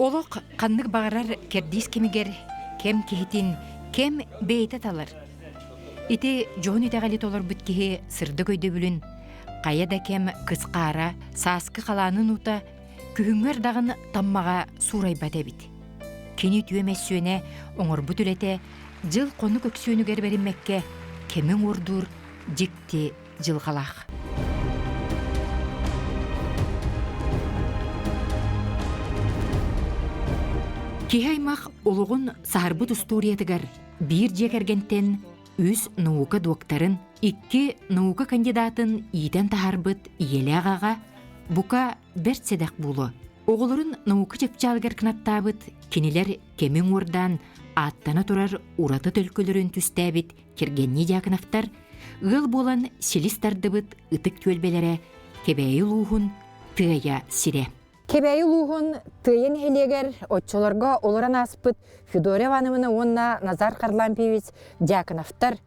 Олох ханнык баҕарар кэрдиис кэмигэр кэм киһитин кэм бэйэтэ талар. Ити дьоһун итэҕэли толорбут киһи сырдык өйдөбүлүн хайа да кэм кысхаара сааскы халаанын уута күһүҥҥү ардаҕын таммаҕа суурайбат эбит. Кини үтүө мөссүөнэ оҥорбут үлэтэ дьыл хонук өксүөнүгэр бэриммэккэ кэми уҥуордуур дьикти дьылҕалаах. Киһи аймах олоҕун саһарбыт устуоруйатыгар биир дьиэ кэргэнтэн үс наука дуоктарын, икки наука кандидатын иитэн таһаарбыт ийэлээх аҕа бука бэрт сэдэх буолуо. Оҕолорун наука чыпчаалыгар кынаттаабыт кинилэр кэми уҥуордаан ааттана турар ураты төлкөлөрүн түстээбит кэргэннии Дьяконовтар ыал буолан силис тардыбыт ытык түөлбэлэрэ Кэбээйи улууһун Тыайа сирэ. Кэбээйи улууһун Тыайа нэһилиэгэр оччолорго олорон ааспыт Федора Ивановна уонна Назар Харлампьевич Дьяконовтар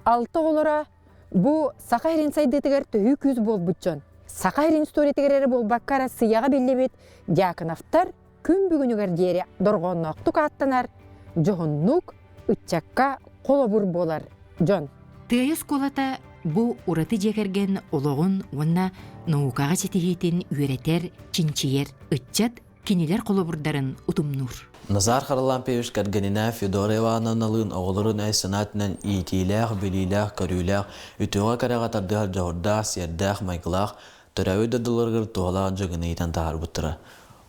алта оҕолоро бу Саха сирин сайдыытыгар төһүү күүс буолбут дьон. Саха сирин историятыгар эрэ буолбакка Арассыыйаҕа биллибит Дьяконовтар күн бүгүнүгэр диэри дорҕоонноохтук ааттанар, дьоһуннук, ыччакка холобур буолар дьон. Тыайа оскуолата бу ураты дьиэ кэргэн олоҕун уонна наукаҕа ситиһиитин үөрэтэр, чинчийэр ыччат кинилэр холобурдарын утумнуур. Назар Харлампьевич кэргэнинээн Федора Ивановналыын оҕолорун өй-санаатынан иитиилээх, билиилээх, көрүүлээх, үтүөҕэ-кэрэҕэ тардыһар дьоҕурдаах, сиэрдээх, майгылаах, төрөөбүт дойдуларыгар туһалаах дьон иитэн таһаарбыттара.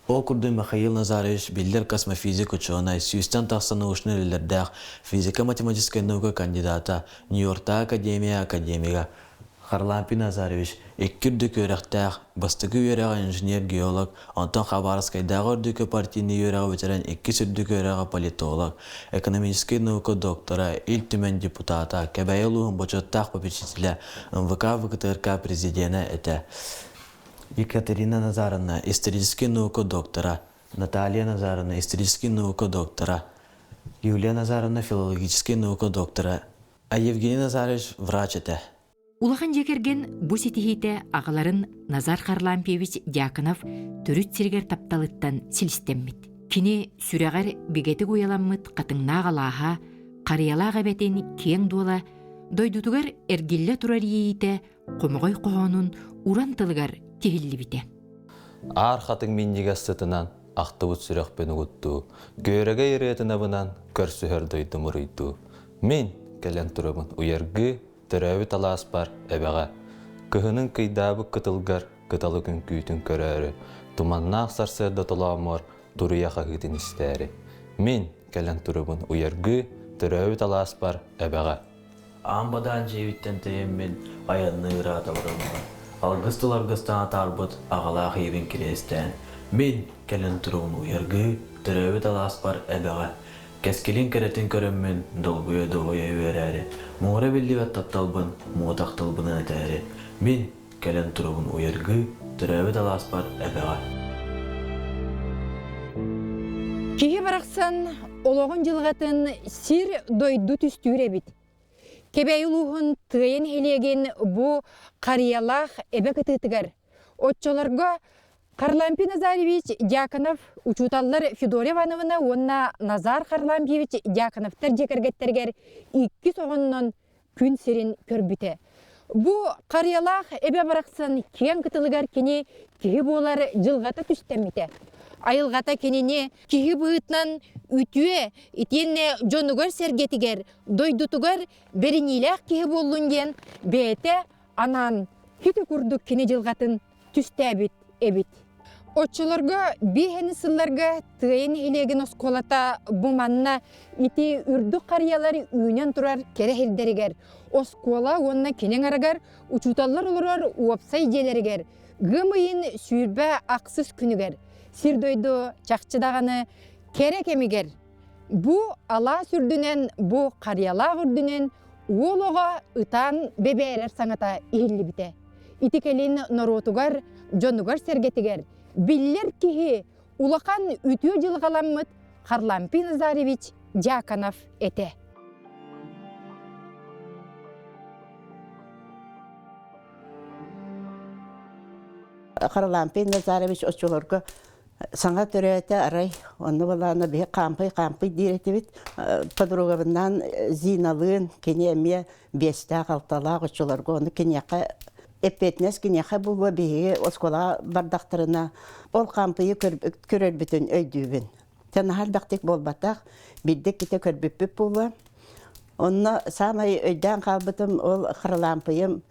Ол курдук Михаил Назарович биллэр космофизик учуонай, сүүстэн тахса научнай үлэлэрдээх, физико-математическай наука кандидата, Нью-Йорктааҕы академия академига. Харлампий Назарович икки үрдүк үөрэхтээх, бастакы үөрэҕэ инженер-геолог, онтон Хабаровскайдааҕы үрдүкү партийнай үөрэҕи бүтэрэн иккис үрдүк үөрэҕэ политолог, экономическай наука доктора, Ил Түмэн депутата, Кэбээйи улууһун бочуоттаах попечителэ, МВК ВКТРК президенэ этэ. Екатерина Назаровна историческай наука доктора, Наталья Назаровна историческай наука доктора, Юлия Назаровна филологическай наука доктора, а Евгений Назарович врач этэ. Улахан дьиэ кэргэн бу ситиһиитэ аҕаларын Назар Харлампьевич Дьяконов төрүт сиригэр тапталыттан силистэммит. Кини сүрэҕэр бигэтик уйаламмыт хатыҥнаах алааһа, харыйалаах эбэтин киэҥ дуола, дойдутугар эргиллэ турар иэйиитэ хомоҕой хоһоонун уран тылыгар тиһиллибитэ. Аар хатыҥ минньигэс сытынан ахтыбыт сүрэхпин угуттуу, күөрэгэй ырыатынабынан көрсүһэр дойдум уруйдуу. Мин кэлэн турабын уйаргыы, төрөөбүт алааспар эбэҕэ. Кыһынын кыйдаабыт кытылгар кыталык үҥкүүтүн көрөөрү, туманнаах сарсыарда толооммор туруйа хаһыытын истээри. Мин кэлэн турабын уйаргыы, төрөөбүт алааспар эбэҕэ. Аан бадаан дьиэбиттэн тэйэммин айанныы ыраата бараммын, алгыс тыл аргыстаан атаарбыт аҕалаах ийэбин кириэстээн, мин кэлэн турабын уйаргыы, төрөөбүт алааспар эбэҕэ, кэскилин кэрэтин көрөммүн долгуйа-долгуйа үөрээри, муҥура биллибэт тапталбын муҥутах тылбынан этээри, мин кэлэн турабын уйаргыы, төрөөбүт алааспар эбэҕэ. Киһи барахсан олоҕун дьылҕатын сир дойду түстүүр эбит. Кэбээйи улууһун Тыайа нэһилиэгин бу Харыйалаах эбэ кытыытыгар оччолорго Харлампий Назаревич Дьяконов учууталлар Федора Ивановна уонна Назар Харлампьевич Дьяконовтар дьиэ кэргэттэригэр иккис оҕоннон күн сирин көрбүтэ. Бу харыйалаах эбэ барахсан киэҥ кытылыгар кини киһи буолар дьылҕата түстэммитэ. Айылҕата кинини киһи быһыытынан үтүө, итиэннэ дьонугар-сэргэтигэр, дойдутугар бэриниилээх киһи буоллун диэн бэйэтэ анаан хити курдук кини дьылҕатын түстээбит эбит. Оччолорго биэһэни сылларга Тыайа нэһилиэгин оскуолата бу манна ити үрдүк харыйалар үүнэн турар кэрэ сирдэригэр оскуола уонна кини аҥарыгар учууталлар олорор уопсай дьиэлэригэр ыам ыйын 26 күнүгэр сир-дойду чахчы даҕаны кэрэ кэмигэр бу алаас үрдүнэн бу харыйалаах үрдүнэн уол оҕо ытаан бэбээрэр саҥата иһиллибитэ. Ити кэлин норуотугар, дьонугар-сэргэтигэр биллэр киһи улахан үтүө дьылҕаламмыт Харлампий Назаревич Дьяконов этэ. Харлампий Назарович оччолорго Саҥа төрөөтө арай, онно балаана биһи хаампый-хаампый диир этибит. Подругабынаан Зиналыын, кини эмиэ биэстээх-алталаах оччолорго ону киниэхэ эппиэтинэс киниэхэ буолуо биһиги оскуолаҕа бардахтарына ол хаампыйы көрөрбүтүн өйдүүбүн. Дьэ наһаа элбэхтик буолбатах, биирдэ иккитэ көрбүппүт буолуо. Онно саамай өйдөөн хаалбытым ол Харалаампыйым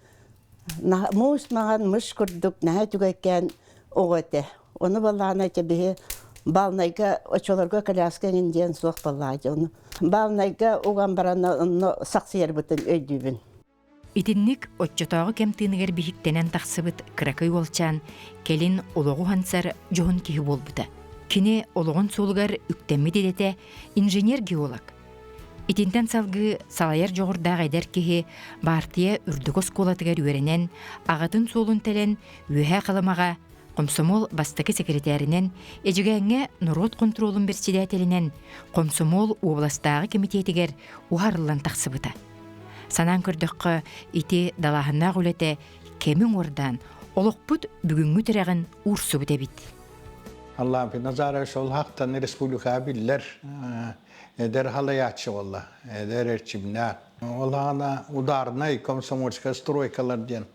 муус маҥан мыш курдук наһаа үчүгэйкээн оҕо этэ. Ону балаана ити биһи баалнайга оччолорго коляска эҥин диэн суох буоллаҕа дии ону баалнайга уган баран онно сахсыйарбытын өйдүүбүн. Итинник оччотооҕу кэм тыыныгар биһиктэнэн тахсыбыт кыракый уолчаан кэлин олоҕу уһансар дьоһун киһи буолбута. Кини олоҕун суолугар үктэммит идэтэ инженер-геолог. Итинтэн салгыы салайар дьоҕурдаах эдэр киһи баартыйа үрдүк оскуолатыгар үөрэнэн, аҕатын суолун тэлэн Үөһээ Халымаҕа комсомол бастакы сэкирэтээринэн, Эдьигээҥҥэ норуот хонтуруолун бэрэссэдээтэлинэн, комсомол уобаластааҕы кэмитиэтигэр уһаарыллан тахсыбыта. Санаан көрдөххө, ити далааһыннаах үлэтэ кэми уҥуордаан, олохпут бүгүҥҥү тирэҕин уурсубут эбит. Аллампи Назарович ол хактан республикаҕа биллэр эдэр халайааччы буолла, эдэр эрчимнээх. Ол аана ударнай комсомольская стройкалар диэн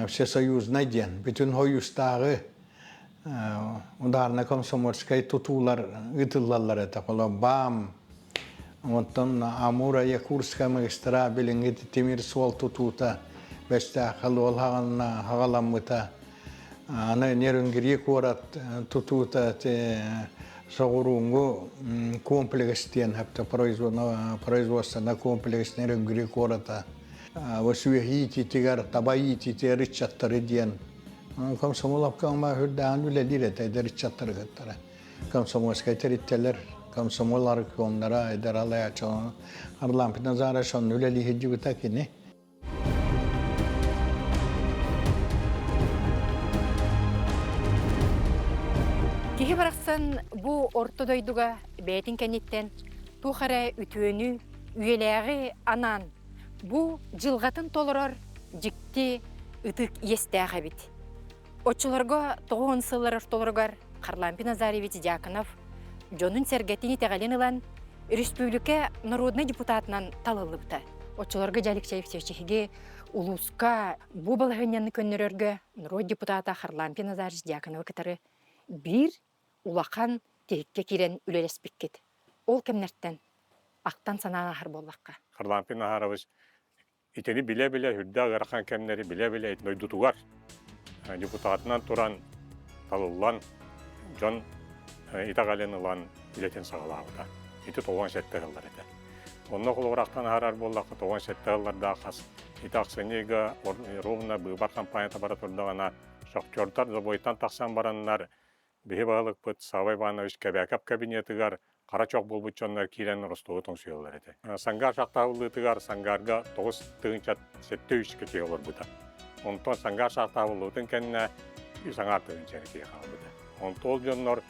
всесоюзнай диэн бүтүн Хойуустааҕы ударнай комсомольскай тутуулар ыытыллаллар этэ. Холо БАМ, онтон Амура Якутская магистраль билиҥҥи тимир суол тутуута Бэстээххэ луол хаҕаламмыта. Аны Нерюнгри куорат тутуута соҕурууҥҥу комплекс диэн производственный комплекс Нерюнгри куората сүөһү иитиитигэр, таба иитиитигэр ыччаттары диэн комсомол обкома үрдээн үлэлиир этэ эдэр ыччаттары кыттара. Комсомольскай тэрилтэлэр, комсомол аркомнара, эдэр алаяччылар Харлампий Назарович онно үлэлии сылдьыбыта кини. Киһи барахсан бу орто дойдуга бэйэтин кэнниттэн туох эрэ үтүөнү, үйэлээҕи анаан бу дьылҕатын толорор дьикти ытык иэстээх эбит. Оччолорго 90 сыллар ортолоругар Харлампий Назарьевич Дьяконов дьонун-сэргэтин итэҕэлин ылан республика народнай депутатынан талыллыбыта. Оччолорго дьэ Алексей Алексеевич эһиги улууска бу балаһыанньаны көннөрөргө норуот депутата Харлампий Назарьевич Дьяконовы кытары биир улахан тиһиккэ киирэн үлэлэспиккит. Ол кэмнэртэн ахтан санаан ааһар буоллахха. Харлампий Назарович итини билэ-билэ үрдээх ыарахан кэмнэри билэ-билэ дойдутугар депутатынан туран талыллан дьон итэҕэлин ылан үлэтин саҕалаабыта. Ити 97 сыллар этэ. Онно холобурахтан аһарар буоллахха 97 сыллардаах хас ити ахсынньыга ровно быыбар кампанията бара турдаҕына шахтердар забойтан тахсан бараннар Биһи баһылыкпыт Савва Иванович Кэбээкэп кабинетыгар хара чох буолбут дьоннор киирэн Ростову тоҥсуйаллар этэ. Сангаар шахтаабыллыытыгар Сангарга 9 703 киһи олорбута. Онтон Сангаар шахтаабыллыбытын кэннэ үс аҥаар тыһыынча киһи хаалбыта. Онтон ол дьоннор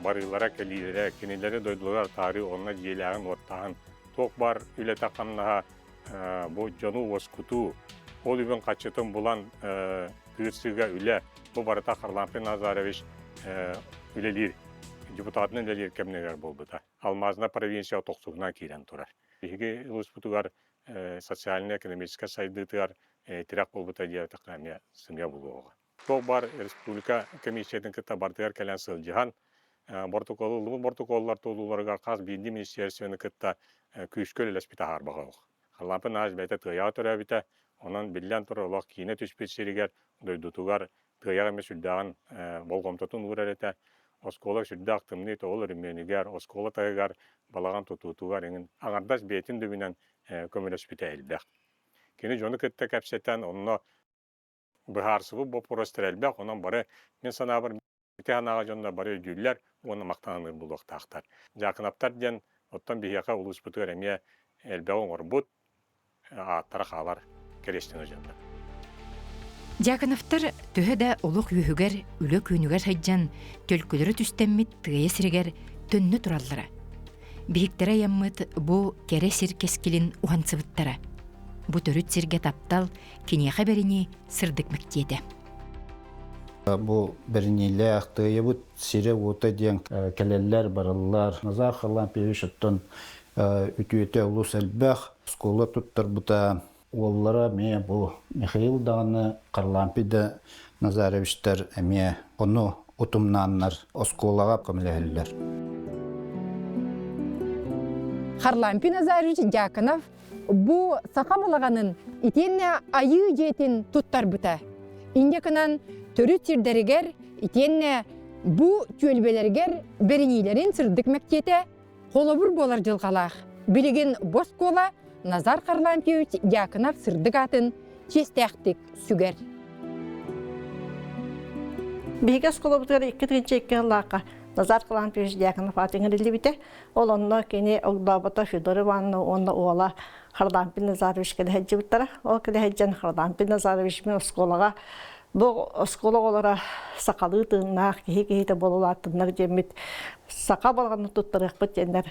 барыылара, кэлиилэрэ, кинилэри дойдуларыгар атаарыы, онно дьиэлээҕин уоттааһын, туох баар үлэтэ-хамнаһа бу дьону уоскутуу, ол үбүн хаччытын булан тыырсыыга үлэ, бу барыта Харлампий Назарович үлэлиир, депутатынан үлэлиир кэмнэригэр буолбута. Алмазная провинция тохсуһунан киирэн турар. Биһиги улууспутугар социальнай-экономическай сайдыытыгар тирэх буолбута диэтэххэ эмиэ сымыйа буолуоҕа. Туох баар республика комиссиятын кытта барытыгар кэлэн сылдьыһан, боротокуолу ыллыбыт боротокуоллар туолууларыгар хас биирдии министерствоны кытта күүскэ үлэлэспитэ хаарбаҕа суох. Харлампый Наһач бэйэтэ Тыайаҕа төрөөбүтэ, онон биллэн турар олох киинэ түспүт сиригэр, дойдутугар Тыайаҕа эмиэ сүрдээҕин болҕомтотун уурар этэ. Оскуола сүрдээх тымныы тоҕул өрөмүөнүгэр, оскуола таһыгар балаҕан тутуутугар эҥин аҥардас бэйэтин дүбүнэн көмөлөспүтэ элбэх. Кини дьону кытта кэпсэтэн, онно быһаарсыбыт боппуруостар элбэх, онон бары, мин санаабар, ити санааҕа дьоннор бары өйдүүллэр уонна махтаныыр буолуохтаахтар. Дьаакынаптар диэн оттон биһиэхэ улууспутугар эмиэ элбэҕи оҥорбут, ааттара хаалар кэриэстэнэр дьоннор. Дьяконовтар төһө да олох үөһүгэр, үлэ күөнүгэр сылдьан, төлкөлөрө түстэммит тыайа сиригэр төннө тураллара. Биһиктэрэ айаммыт бу кэрэ сир кэскилин уһансыбыттара. Бу төрүт сиргэ таптал киниэхэ бэринии сырдык мэктиэтэ. Бу бэриниилээх тыайабыт сирэ-уота диэн кэлэллэр, бараллар. Назар Харлампьевич оттон үтүөтэ олус элбэх. Оскуола туттарбыта уоллара эмиэ бу Михаил даҕаны, Харлампий да Назаровичтар эмиэ ону утумнааннар оскуолаҕа көмөлөһөллөр. Харлампий Назарович Дьяконов бу саха балаҕанын итиэннэ айыы дьиэтин туттарбыта. Инньэ гынан төрүт сирдэригэр итиэннэ бу түөлбэлэригэр бэриниилэрин сырдык мэктиэтэ холобур буолар дьылҕалаах. Билигин бу оскуола Назар Харлампьевич Дьяконов сырдык аатын чиэстээхтик сүгэр. Биһиги оскуолабытыгар 2-2 сыллаахха Назар Харлампьевич Дьяконов аатын иҥэриллибитэ. Ол онно кини огдообото Федор Ивановна уонна уола Харлампий Назарович кэлэ сылдьыбыттара. Ол кэлэ сылдьан Харлампий Назарович мин оскуолаҕа бу оскуола оҕолоро сахалыы тыыннаах киһи киһитэ буола улааттыннар диэммит саха балаҕанын туттарыахпыт диэннэр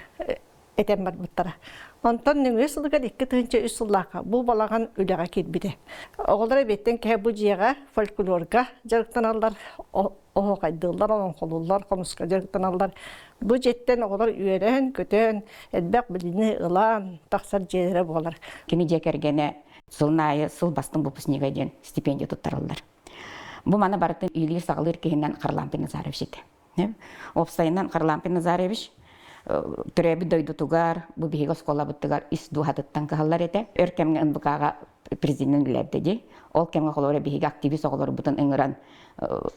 этэн барбыттара. Онтон нөҥүө сылыгар 2003 сыллаахха бу балаҕан үлэҕэ киирбитэ. Оҕолор эбиэттэн кэһэ бу дьиэҕэ фольклорга дьарыктаналлар, оһуохайдыыллар, олоҥхолууллар, хомуска дьарыктаналлар. Бу дьиэттэн оҕолор үөрэн-көтөн, элбэх билиини ылан тахсар дьиэлэрэ буолар. Кини дьиэ кэргэнэ сылын аайы сыл бастыҥ выпускнига диэн стипендия туттараллар. Бу маны барытын иилиир-саҕалыыр киһинэн Харлампий Назарович этэ. Уопсайынан Харлампий Назарович төрөөбүт дойдутугар, бу биһиги оскуолабытыгар ис дууһатыттан кыһаллар этэ. Өр кэмҥэ НВК-ҕа президент үлэлээбитэ дии. Ол кэмҥэ холобура биһиги активист оҕолорбутун ыҥыран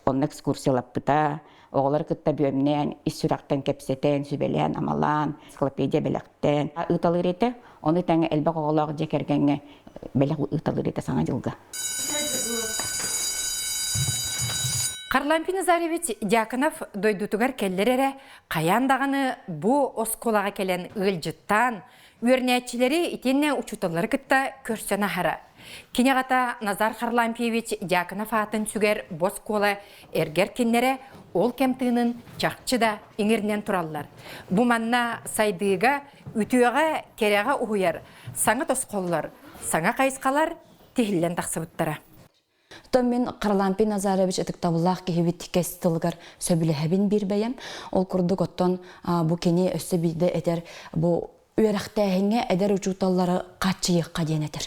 онно экскурсиялаппыта, оҕолору кытта бүөмнээн, ис сүрэхтэн кэпсэтэн, сүбэлээн, амалаан, энциклопедия бэлэхтээн ыыталыыр этэ. Ону тэҥэ элбэх оҕолоох дьиэ кэргэҥҥэ бэлэх ыыталыыр этэ Саҥа дьылга. Харлампий Назаревич Дьяконов дойдутугар кэллэр эрэ, хайаан даҕаны бу оскуолаҕа кэлэн ыалдьыттаан, үөрэнээччилэри итиэннэ учууталлары кытта көрсөн аһара. Кини аҕата Назар Харлампьевич Дьяконов аатын сүгэр бу оскуола эргэр киннэрэ ол кэм тыынын чахчы да иҥэринэн тураллар. Бу манна сайдыыга, үтүөҕэ, кэрэҕэ уһуйар саҥа тосхоллор, саҥа хайысхалар тиһиллэн тахсыбыттара. Оттон мин Харлампий Назарович ытыктабыллаах киһибит кэс тылыгар сөбүлэһэбин биир бэйэм. Ол курдук оттон бу кини өссө биирдэ этэр бу үөрэхтээһиҥҥэ эдэр учууталлары хааччыйыахха диэн этэр.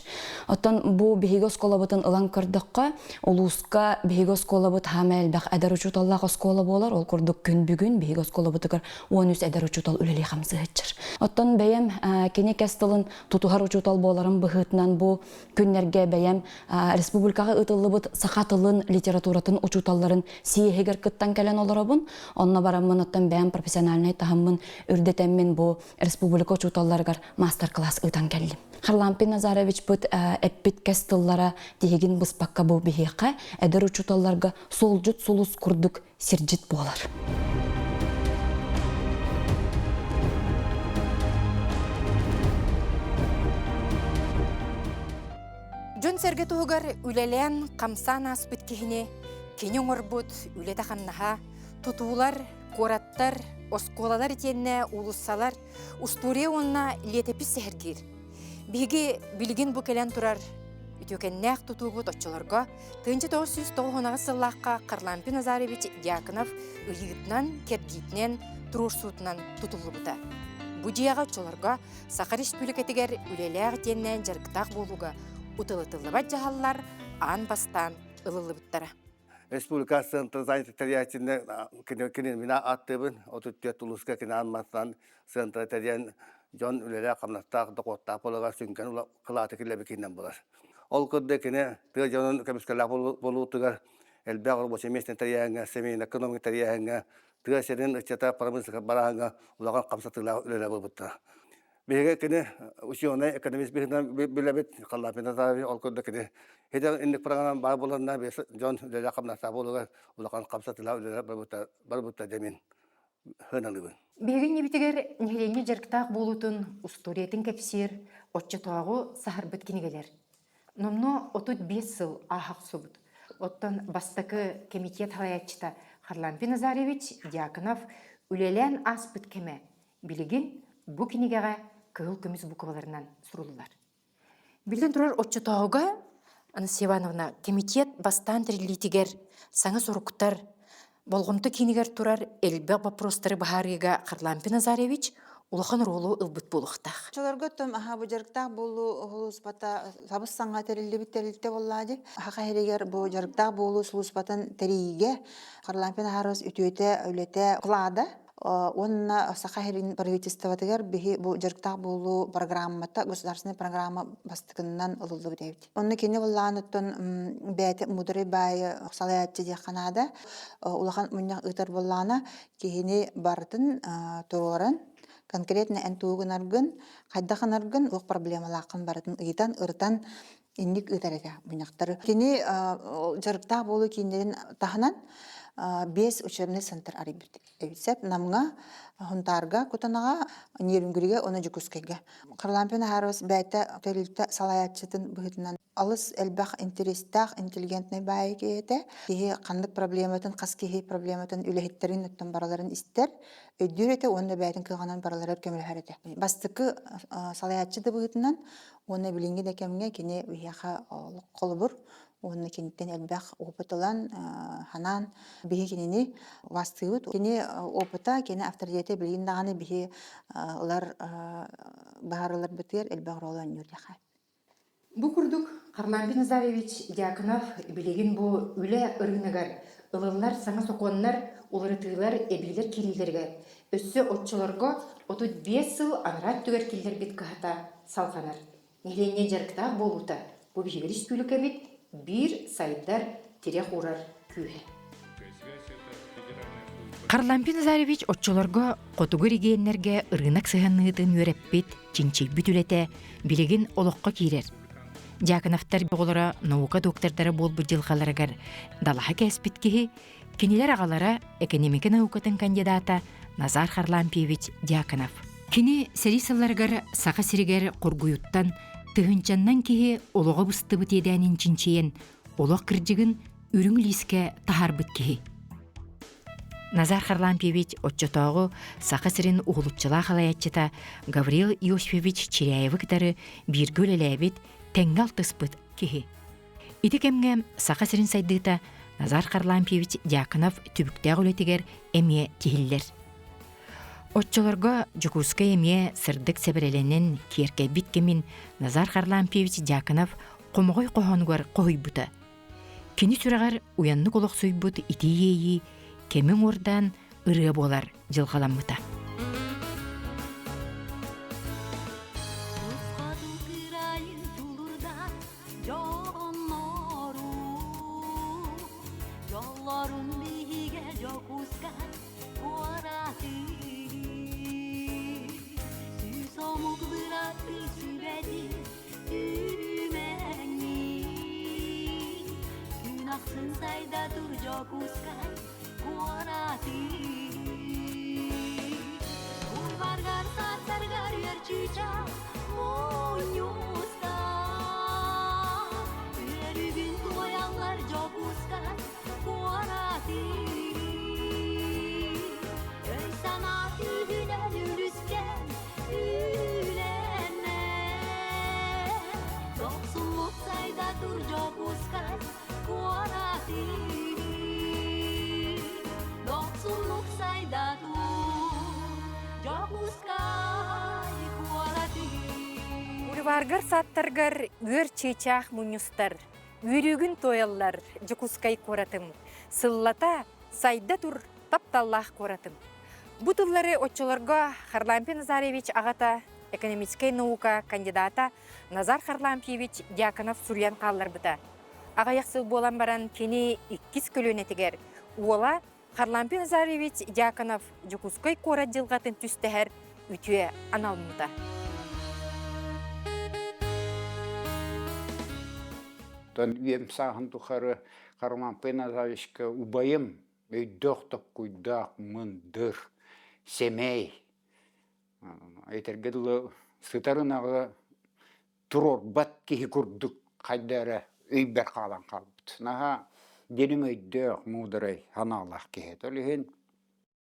Оттон бу биһиги оскуолабытын ылан көрдөххө, улууска биһиги оскуолабыт хаама элбэх эдэр учууталлаах оскуола буолар. Ол курдук күн бүгүн биһиги оскуолабытыгар 13 эдэр учуутал үлэлии хамсыһыччар. Оттон бэйэм кини кэс тылын тутуһар учуутал буоларым быһыытынан бу күннэргэ бэйэм республикаҕа ыытыллыбыт саха тылын, литературатын учууталларын съеһигэр кыттан кэлэн олоробун. Онно бараммын оттон бэйэм профессиональнай таһыммын үрдэтэммин бу республика учууталларыгар мастер-класс ыытан кэллим. Харлампий Назаровичпыт эппит кэс тыллара тиһигин быспакка бу биһиэхэ эдэр учууталларга суолдьут сулус курдук сирдьит буолар. Дьон-сэргэ туһугар үлэлээн, хамсаан ааспыт киһини кини оҥорбут үлэтэ-хамнаһа, тутуулар, куораттар, оскуолалар итиэннэ уулуссалар, устуоруйа уонна лиэтэпис сэһэргиир. Биһиги билигин бу кэлэн турар үтүөкэннээх тутуубут оччолорго 1998 сыллаахха Харлампий Назаревич Дьяконов ыйыытынан, кэрдиитинэн, туруорсуутунан тутуллубута. Бу дьиэҕэ оччолорго Саха Республикатыгар үлэлээх итиэннэ дьарыктаах буолууга уталытыллыбат дьаһаллар аан бастаан ылыллыбыттара. Республика центр занятых тэрийээччинэ кини мин ааттыыбын 34 улууска кини аан центра тэрийэн дьон үлэлээх хамнастаах дохуоттаах буоларыгар сүҥкэн кылааты киллэрбит буолар. Ол курдук кини тыа дьонун көмүскэлээх буолуутугар элбэх рабочай миэстэни тэрийээҥҥэ, семейный экономика тэрийээҥҥэ, тыа сирин ыччата промышленность барааһыҥҥа улахан хамсатыылаах үлэлэр буолбуттара. Биһиги кини ученый, экономист быһыытынан билэбит, Халлаапин Назарович ол курдук кини хитэ инник программа баар буоланна дьон үлэлээх хамнастаах буолугар улахан хамсатыылаах үлэлэр барбыта дэмин сыаналыыбын. Биһиги иннибитигэр нэһилиэнньэ дьарыктаах буолуутун устуоруйатын кэпсиир оччотооҕу саһарбыт кинигэлэр. Номнуо 35 сыл ааһа охсубут. Оттон бастакы кэмитиэт салайааччыта Харлампий Назаревич Дьяконов үлэлээн ааспыт кэмэ билигин бу кинигэҕэ кыһыл көмүс букваларынан суруллар. Биллэн турар, оччотооҕуга Анастасия Ивановна, комитет бастаан тэриллиитигэр саҥа соруктар, болҕомто киинигэр турар элбэх боппуруостары быһаарыыга Харлампий Назаревич улахан оруолу ылбыт буолуохтаах. Оччолорго оттон аха бу дьарыктаах буолуу сулууспата сабыс саҥа тэриллибит тэрилтэ буоллаа дии. Саха иһигэр бу дьарыктаах буолуу сулууспатын тэрийиигэ Харлампий Назарович үтүөтэ, үлэтэ кылаада Уонна Саха сирин правительствотыгар биһи бу дьарыктаах буолуу программата, государственная программа бастакынынан ылыллыбыт эбит. Онно кини быллааныттан бэйэтэ мудрый баайы салайааччы диэххэ наада. Улахан мунньах ыытар буоллаҕына киһини барытын туруоран, конкретно эн тугу гынаргын, хайдах гынаргын, туох проблемалааххын барытын ыйытан, ырытан инник ыытар этэ мунньахтары. Кини дьарыктаах буолуу кииннэрин таһынан биэс учебный центр арыйбыт эбит сөп. Намҥа, Хунтаарга, Кутанаҕа, Нерюнгригэ уонна Дьокуускайга. Харлампий Наһарович бэйэтэ тэрилтэ салайааччытын быһыытынан алыс элбэх интэриэстээх, интеллигентнэй баайы киһи этэ. Киһи ханнык проблематын, хас киһи проблематын үлэһиттэрин оттон барыларын истэр, өйдүүр этэ уонна бэйэтин кыаҕынан барыларыгар көмөлөһөр этэ. Бастакы салайааччы да быһыытынан Уонна билиҥҥи да кэмҥэ кини биһиэхэ холобур уонна киниттэн элбэх опыт ылан, ханаан биһи кинини убаастыыбыт. Кини опыта, кини авторитета билигин даҕаны биһи ылар баһаарыларбытыгар элбэх оруолу оонньуур диэхэ. Бу курдук Харлампий Назаревич Дьяконов билигин бу үлэ ырыынагар ылыллар саҥа сокуоннар, уларытыылар, эбиилэр киириилэригэр өссө оччолорго 35 сыл анараа өттүгэр киллэрбит кыһата салҕанар. Нэһилиэнньэ дьарыктаах буолуута бу биһиги республикабыт биир сайдар тирэх уурар күүһэ. Харлампий Назаревич оччолорго хотугу регионнэргэ ырыынак сыһыанныытын үөрэппит, чинчийбит үлэтэ билигин олоххо киирэр. Дьяконовтар оҕолоро наука доктордара буолбут дьылҕаларыгар далаһа кээспит киһи, кинилэр аҕалара экономика наукатын кандидата Назар Харлампьевич Дьяконов. Кини сэрии сылларыгар Саха сиригэр хоргуйуттан тыһыынчаннан киһи олоҕо быстыбыт иэдээнин чинчийэн, олох кырдьыгын үрүҥ лиискэ таһаарбыт киһи. Назар Харлампьевич оччотооҕу Саха сирин уһулуччулаах салайааччыта Гаврил Иосифович Чиряевы кытары бииргэ үлэлээбит, тэҥҥэ алтыспыт киһи. Ити кэмҥэ Саха сирин сайдыыта Назар Харлампьевич Дьяконов түбүктээх үлэтигэр эмиэ тиһиллэр. Оччолорго Дьокуускай эмиэ сырдык сэбэрэлэнэн киэркэйбит кэмин Назар Харлампьевич Дьяконов хомоҕой хоһоонугар хоһуйбута. Кини сүрэҕэр уйаннык олохсуйбут итии иэйии кэми уҥуордаан ырыа буолар дьылҕаламмыта. Дьоллорун биһигэ Дьокуускай куораты Сүүс омук бырааттыы сүбэти түмэҥҥин Күн ахсын сайда тур Дьокуускай куораты Бульваргар садтаргар үөр чыычаах мунньустар Үөрүүгүн туойаллар Дьокуускай куораты Өй-санаа күүһүнэн үлүскэн үлэнэн Дохсуннук сайда тур Дьокуускай куораты Дохсуннук сайда тур Дьокуускай куораты Бульваргар сааттаргар үөр чыычаах мунньустар, үөрүүгүн туойаллар Дьокуускай куоратым. Сыллата сайда тур тапталлаах куоратым. Бу тыллары оччолорго Харлампий Назаревич аҕата, экономическай наука кандидата Назар Харлампьевич Дьяконов суруйан хаалларбыта. Аҕыйах сыл буолан баран кини иккис көлүөнэтигэр уола Харлампий Назаревич Дьяконов Дьокуускай куорат дьылҕатын түстэһэр үтүө аналыммыта. Үйэм сааһын тухары Харлампий Назаревичка убайым өйдөөх токкуйдаах мындыр, сэмэй, этэргэ дылы сытар ынаҕы туруорбат киһи курдук хайда эрэ өйбөр хаалан хаалбыт. Наһаа дириҥ өйдөөх, муударай санаалаах киһи. Ол иһин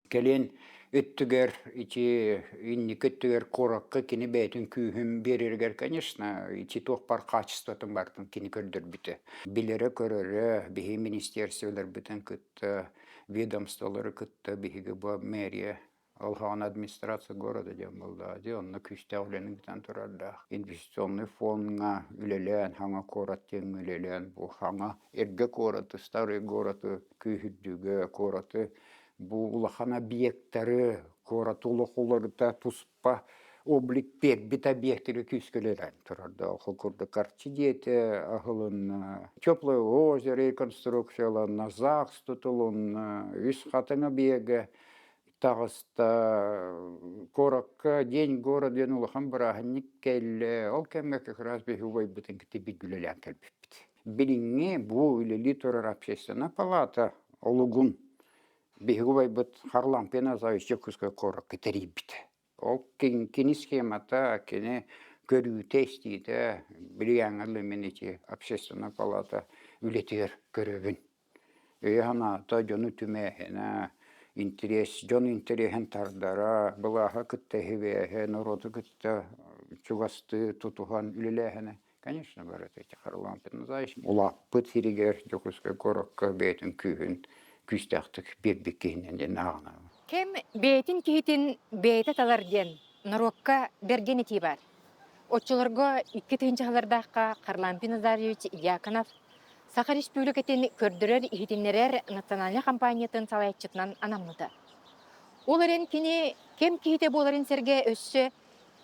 кэлин өттүгэр ити инники өттүгэр куоракка кини бэйэтин күүһүн биэрэригэр, конечно, ити туох бар качествотын бартын кини көрдөрбүтэ. Билэрэ-көрөрө, биһи министерстволарбытын кытта, ведомстволары кытта биһиги бу мэрия Алһаҕын администрация города диэн буолла дии, онно күүстээх үлэни ыытан турардаах. Инвестиционный фондҥа үлэлээн, хаҥа куорат диэҥҥэ үлэлээн, бу хаҥа эргэ куораты, старый город күүһүрдүүгэ, куораты бу улахан объектары, куораты олох уларыта туспа облик биэрбит объектары күүскэ үлэлээн турардаах. Ол курдук Карчи диэтэ аһылынна, Теплое озеро реконструкцияланна, ЗАГС тутулунна, Үс Хатыҥ объега таҕыста. Куоракка День города диэн улахан бырааһынньык кэллэ. Ол кэмҥэ как раз биһиги убайбытын кытта бииргэ үлэлээн кэлбиппит. Билиҥҥи бу үлэлии турар общественная палата олугун биһиги убайбыт Харлампий Назаевич Дьокуускай куоракка тэрийбитэ. Ол кини схемата, кини көрүүтэ-истиитэ билиҥҥэ мин ити общественная палата үлэтигэр көрөбүн. Өйө-санаата дьону түмээһинэ, интэриэс, дьон интэриэһин тардара, былааһы кытта иһибээһэ, норуоту кытта чугастыы тутуһан үлэлээһинэ, конечно, барыта ити Харлампий Назаевич улааппыт сиригэр Дьокуускай куоракка бэйэтин күүһүн күүстээхтик биэрбит киһинэн диэн ааҕынабын. Кэм бэйэтин киһитин бэйэтэ талар диэн норуокка бэргэн этии баар. Оччолорго 2000 сыллардаахха Харлампий Назарьевич Дьяконов Саха Республикатын көрдөрөр-иһитиннэрэр национальнай компаниятын салайааччытынан анаммыта. Ол эрэн кини кэм киһитэ буоларын сэргэ өссө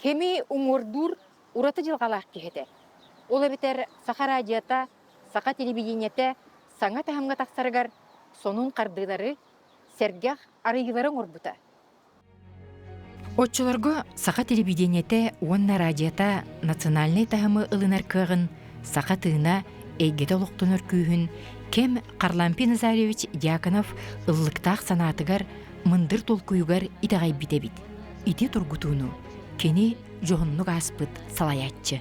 кэми уҥуордуур ураты дьылҕалаах киһи этэ. Ол эбэтэр Саха радиота, саха телевидениетэ саҥа таһымҥа тахсарыгар сонун хардыылары, сэргэх арыйыылары оҥорбута. Оччолорго саха телевидениетэ уонна радиота национальнай таһымы ылынар кыаҕын, саха тыына, эйгэтэ олохтонор күүһүн кэм Харлампий Назарьевич Дьяконов ыллыктаах санаатыгар, мындыр толкуйугар итэҕэйбит эбит. Ити тургутууну кини дьоһуннук ааспыт салайааччы.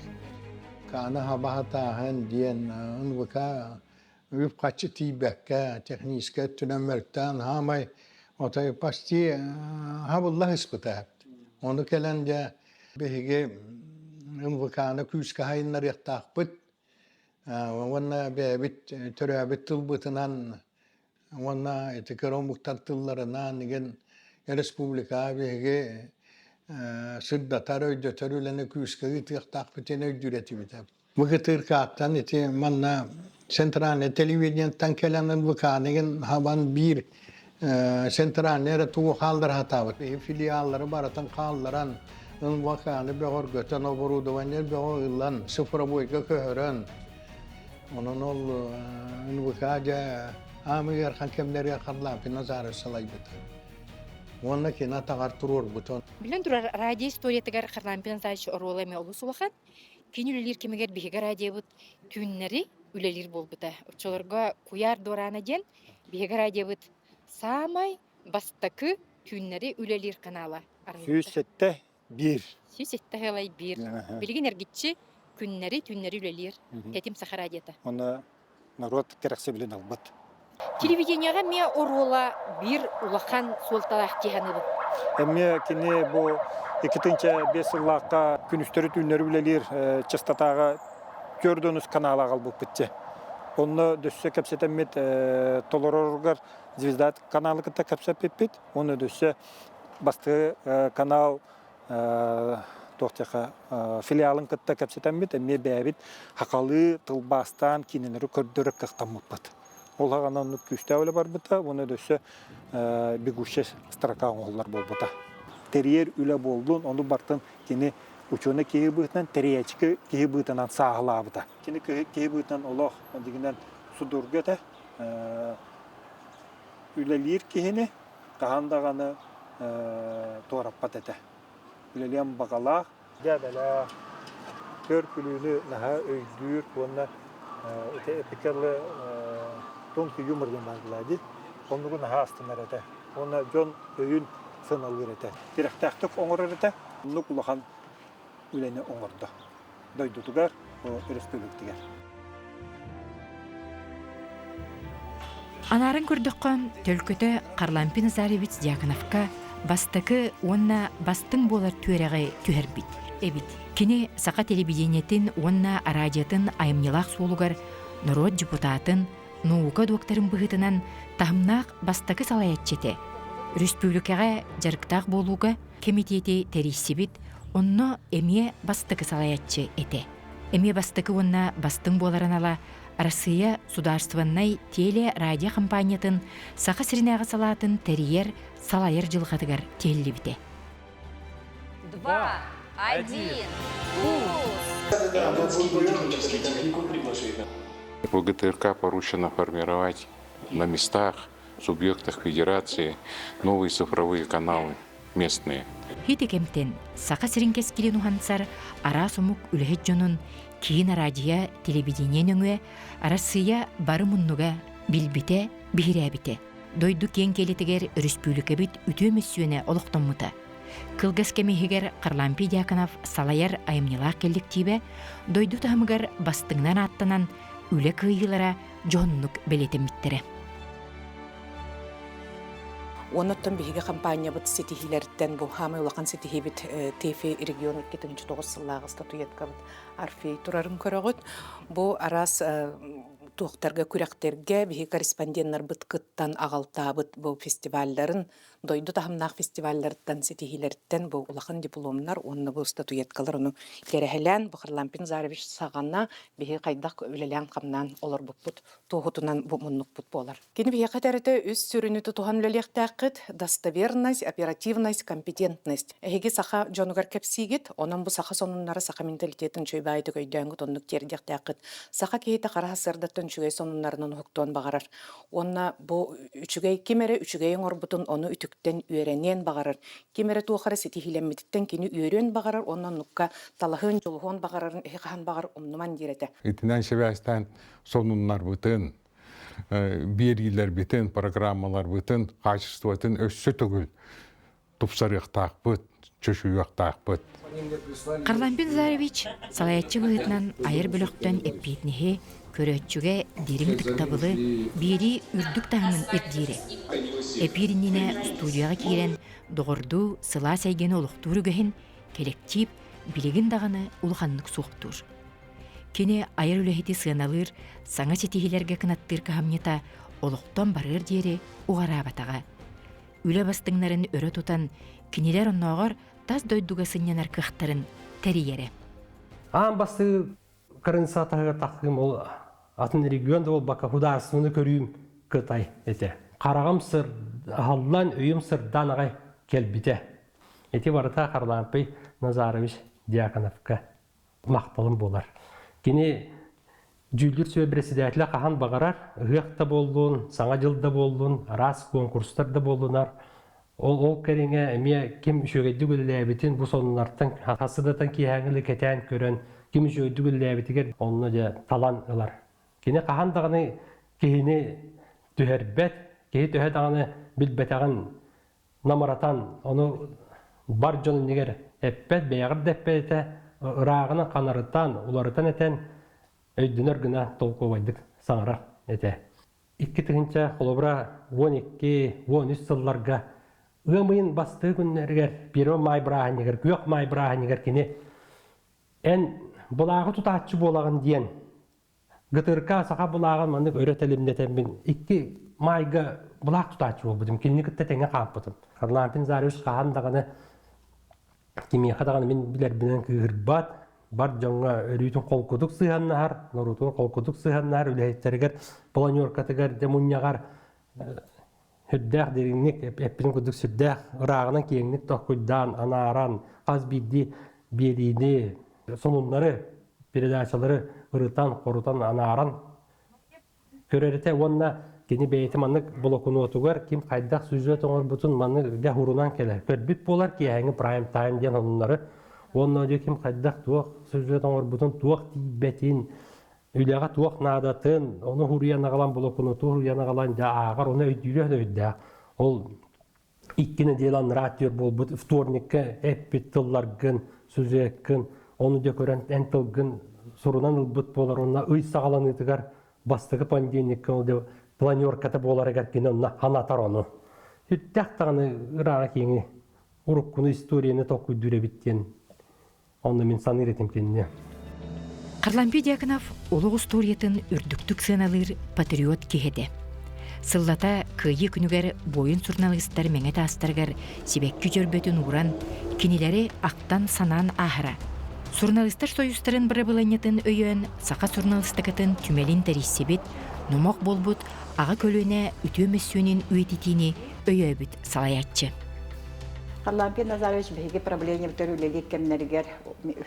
Каана хабаһатааһын диэн НВК үп-харчы тиийбэккэ, техническэй өттүнэн мөлтөөн, хаамай отой почти хабылла сыспыта. Ону кэлэн дьэ биһиги МВК-ны күүскэ хайыннарыахтаахпыт уонна бэйэбит төрөөбүт тылбытынан уонна ити кыра омуктар тылларынан игин республикаҕа биһиги сырдатар, өйдөтөр үлэни күүскэ ыытыахтаахпытын өйдүүр этибит. Быкытыркааттан ити манна центральный телевидениеттан кэлэн ылбыкааныгын хабан биир центральный эрэ тугу хааллара сатаабыт. Филиаллары барытын хаалларан, НВК-ны бөҕөргөтөн, оборудование бөҕө ылан, цифровойга көһөрөн, онон ол НВК дьэ аамы ыарахан кэмнэригэр Харлампий Назаров салайбыта. Уонна кини атаҕар туруорбута. Билэн турар, радио историятыгар Харлампий Назарович оруола эмиэ олус улахан. Кини үлэлиир кэмигэр биһиги радиобыт түүннэри үлэлиир буолбута. Оччолорго Куйаар Дуораана диэн биһиги радиобыт саамай бастакы түүннэри үлэлиир канала арыллыбыта. 107 1. 107 сыалай биир. Билигин эргиччи күннэри, түүннэри үлэлиир Тэтим Саха радиота. Онно норуот кэрэхсэбилин ылбыт. Телевидениеҕа эмиэ оруола биир улахан суолталаах дии саныыбын. Эмиэ кини бу 2005 сыллаахха күнүстэри-түүннэри үлэлиир частотаҕа 4 канал аҕалбыппыт дьэ. Онно дөссө кэпсэтэммит толороругар Звезда каналы кытта кэпсэппиппит. Уонна дөссө бастакы канал туох диэхэ филиалын кытта кэпсэтэммит эмиэ бэйэбит хахалыы тылбаастаан киинэлэри көрдөрөр кыахтаммыппыт. Ол аҕана оннук күүстээх үлэ барбыта уонна да өссө бегущая строка оҥоһуллар буолбута. Тэрийэр үлэ буоллун, ону бартын кини учуонай киһи быһыытынан, тэрийээччи киһи быһыытынан сааһылаабыта. Кини киһи быһыытынан олох дьиҥинэн судургу этэ. Үлэлиир киһини хаһан даҕаны туораппат этэ. Үлэлиэн баҕалаах, дьээбэлээх, көр күлүүнү наһаа өйдүүр уонна ити эпикэлы тонкий юмор диэн баар буолаа дии. Оннугу наһаа астынар этэ. Уонна дьон өйүн сыаналыыр этэ. Тирэхтээхтик оҥорор этэ. Оннук улахан үлэни оҥордо. Дойдутугар, өрөспүүбүлүкэтигэр. Анааран көрдөххө, төлкөтө Харлампий Назарьевич Дьяконовка бастакы уонна бастыҥ буолар түөрэҕи түһэрбит эбит. Кини саха телевидениетин уонна араадьыйатын айымньылаах суолугар норуот депутатын, наука докторын быһыытынан таһымнаах бастакы салайааччы этэ. Өрөспүүбүлүкэҕэ дьарыктаах буолууга кэмитиэти тэрийсибит, онно эмиэ бастакы салайааччы этэ. Эмиэ бастакы уонна бастыҥ буолар анала Арассыыйа судаарыстыбаннай теле-радио хампаанньатын Саха сиринээҕи салаатын тэрийэр, салайар дьылҕатыгар тиһиллибитэ. Два, один, ВГТРК поручено формировать на местах, субъектах федерации новые цифровые каналы местные. Ити кэмтэн Саха сирин кэскилин уһансар араас омук үлэһит дьонун киин араадьыйа телевидение нөҥүө Арассыыйа бары муннуга билбитэ, биһирээбитэ. Дойду киэҥ киэлитигэр өрөспүүбүлүкэбит үтүө мөссүөнэ олохтоммута. Кылгас кэм иһигэр Харлампий Дьяконов салайар айымньылаах кэлликтиибэ дойду таһымыгар бастыҥынан ааттанан үлэ кыайыылара дьоһуннук бэлиэтэммиттэрэ. Оннуттан биһиги компаниябыт ситиһиилэриттэн бу хаамай улахан ситиһиибит ТЭФИ регион 2009 сыллааҕы статуэткабыт Орфей турарын көрөҕүт. Бу араас туохтарга күрэхтэргэ биһиги корреспонденнарбыт кыттан аҕалтаабыт бу фестивалларын дойду таһымнаах фестивалларыттан ситиһиилэриттэн бу улахан дипломнар уонна бу статуэткалар ону кэрэһэлээн бу Харлампий Назарович саҕана биһиги хайдах үлэлээн-хамнаан олорбуппут туоһутунан бу муннукпут буолар. Кини биһиэхэ тэрэтэ үс сүрүнү тутуһан үлэлиэхтээххит достоверность, оперативность, компетентность. Эһиги саха дьонугар кэпсиигит, онон бу саха сонуннара саха менталитетын үчүгэй баайытык өйдөөҥҥүт оннук тиэрдиэхтээххит. Саха киһитэ хара сарсыардаттан үчүгэй сонуннарынан уһуктуон баҕарар. Уонна бу үчүгэй ким эрэ үчүгэйи оҥорбутун ону үтүктэн үөрэниэн баҕарар. Ким эрэ туох эрэ ситиһиилэммититтэн кини үөрүөн баҕарар уонна оннукка талаһыан, дьулуһуон баҕарарын эһи хаһан баҕар умнуман диир этэ. Итинэн сибээстээн сонуннарбытын, биэриилэрбитин, программаларбытын хаачыстыбатын өссө төгүл тупсарыахтаахпыт, чочуйуохтаахпыт. Харлампий Назарович салайааччы быһыытынан айар бөлөхтөн эппиэтинэһи, көрөөччүгэ дириҥ ытыктабылы биэрии үрдүк таһымын ирдиирэ. Эпиир иннинэ студияҕа киирэн доҕордуу сылаас эйгэни олохтуур үгэһин кэлэктиип билигин даҕаны улаханнык суохтуур. Кини айар үлэһити сыаналыыр, саҥа ситиһиилэргэ кынаттыыр кыһамньыта олохтон барыар диэри уҕараабатаҕа. Үлэ бастыҥнарын өрө тутан, кинилэр оннооҕор тас дойдуга сынньанар кыахтарын тэрийэрэ. Аан бастыы кырынса таһыгар тахсыым ол атын регион да буолбакка художественный көрүүм Кытай этэ. Хараҕым сыр аһаллан, өйүм сырдаан аҕай кэлбитэ. Ити барыта Харлампий Назарович Дьяконовка махталым буолар. Кини дьүүллүүр сүбэ председателэ хаһан баҕарар, ыһыах да буоллун, саҥа дьыл да буоллун, араас куонкурстар да буоллунар, ол ол кэриҥэ эмиэ ким үчүгэйдик үлэлээбитин бу сонуннартан хасыдатан киэһээҥи кэтээн көрөн ким үчүгэйдик үлэлээбитигэр онно дьэ талан ылар. Кини хаһан даҕаны киһини түһэрбэт, киһи төһө даҕаны билбэтэҕин намыратан, ону бар дьон иннигэр эппэт, бэйэҕэр да эппэт этэ, ырааҕынан ханарытан, уларытан этэн, өйдөнөр гына толкуобайдык саҥарар этэ. 2000 холобура 12, 13 сылларга ыам ыйын бастакы күннэригэр, 1 маай бырааһынньыгар, күөх маай бырааһынньыгар кини эн былааҕы тутааччы буолаҕын диэн ГТРК саха былааҕын маннык өрө тэлимнэтэммин икки маайга былаах тутааччы буолбутум. Кинини кытта тэҥҥэ хаампытым. Харлампий Назарович хаһан даҕаны кимиэхэ даҕаны мин билэрбинэн кыыһырбат, бар дьоҥҥо өрүүтүн холкутук сыһыаннаһар, норуотун холкутук сыһыаннаһар үлэһиттэригэр, планеркатыгар, дьэ мунньаҕар сүрдээх дириҥник, эппитим курдук сүрдээх ырааҕынан киэҥник толкуйдаан, анааран, хас биирдии биэриини, сонуннары, передачалары ырытан, хорутан, анааран көрөр этэ уонна кини бэйэтэ маннык блокнотугар ким хайдах сюжет оҥорбутун маннык дьэ уһурунан кэлэр. Көрбүт буолар киэһээҥҥи прайм тайм диэн сонуннары уонна дьэ ким хайдах туох сюжет оҥорбутун, туох тиийбэтин, үлэҕэ туох наадатын, ону уһуруйан аҕалан блокноту уһуруйан аҕалан дьэ ааҕар, ону өйдүүрэ өйдөөх. Ол икки нэдиэлэ анараа өттүгэр буолбут вторникка эппит тылларгын, сюжеккын, ону дьэ көрөн эн тылгын сурунан ылбыт буолар уонна ый саҕаланыытыгар бастакы понедельникка ол дьэ планерката буоларыгар кини онно анатар ону. Сүрдээх даҕаны ырааҕа киэҥи уруккуну историяны толкуйдуур эбит диэн онно мин саныыр этим кинини. Харлампий Дьяконов олох устуоруйатын үрдүктүк сыаналыыр патриот киһи этэ. Сыллата Кыайыы күнүгэр буойун суруналыыстар мэҥэ таастарыгар сибэкки дьөрбөтүн ууран, кинилэри ахтан-санаан ааһара. Суруналыыстар сойуустарын бырабылыанньатын өйөөн, саха суруналыыстыкатын түмэлин тэрийсибит, номох буолбут аҕа көлүөнэ үтүө мөссүөнүн үйэтитиини өйөөбүт салайааччы. Харлампий Назарович биһиги правлениебытыгар үлэлиир кэмнэригэр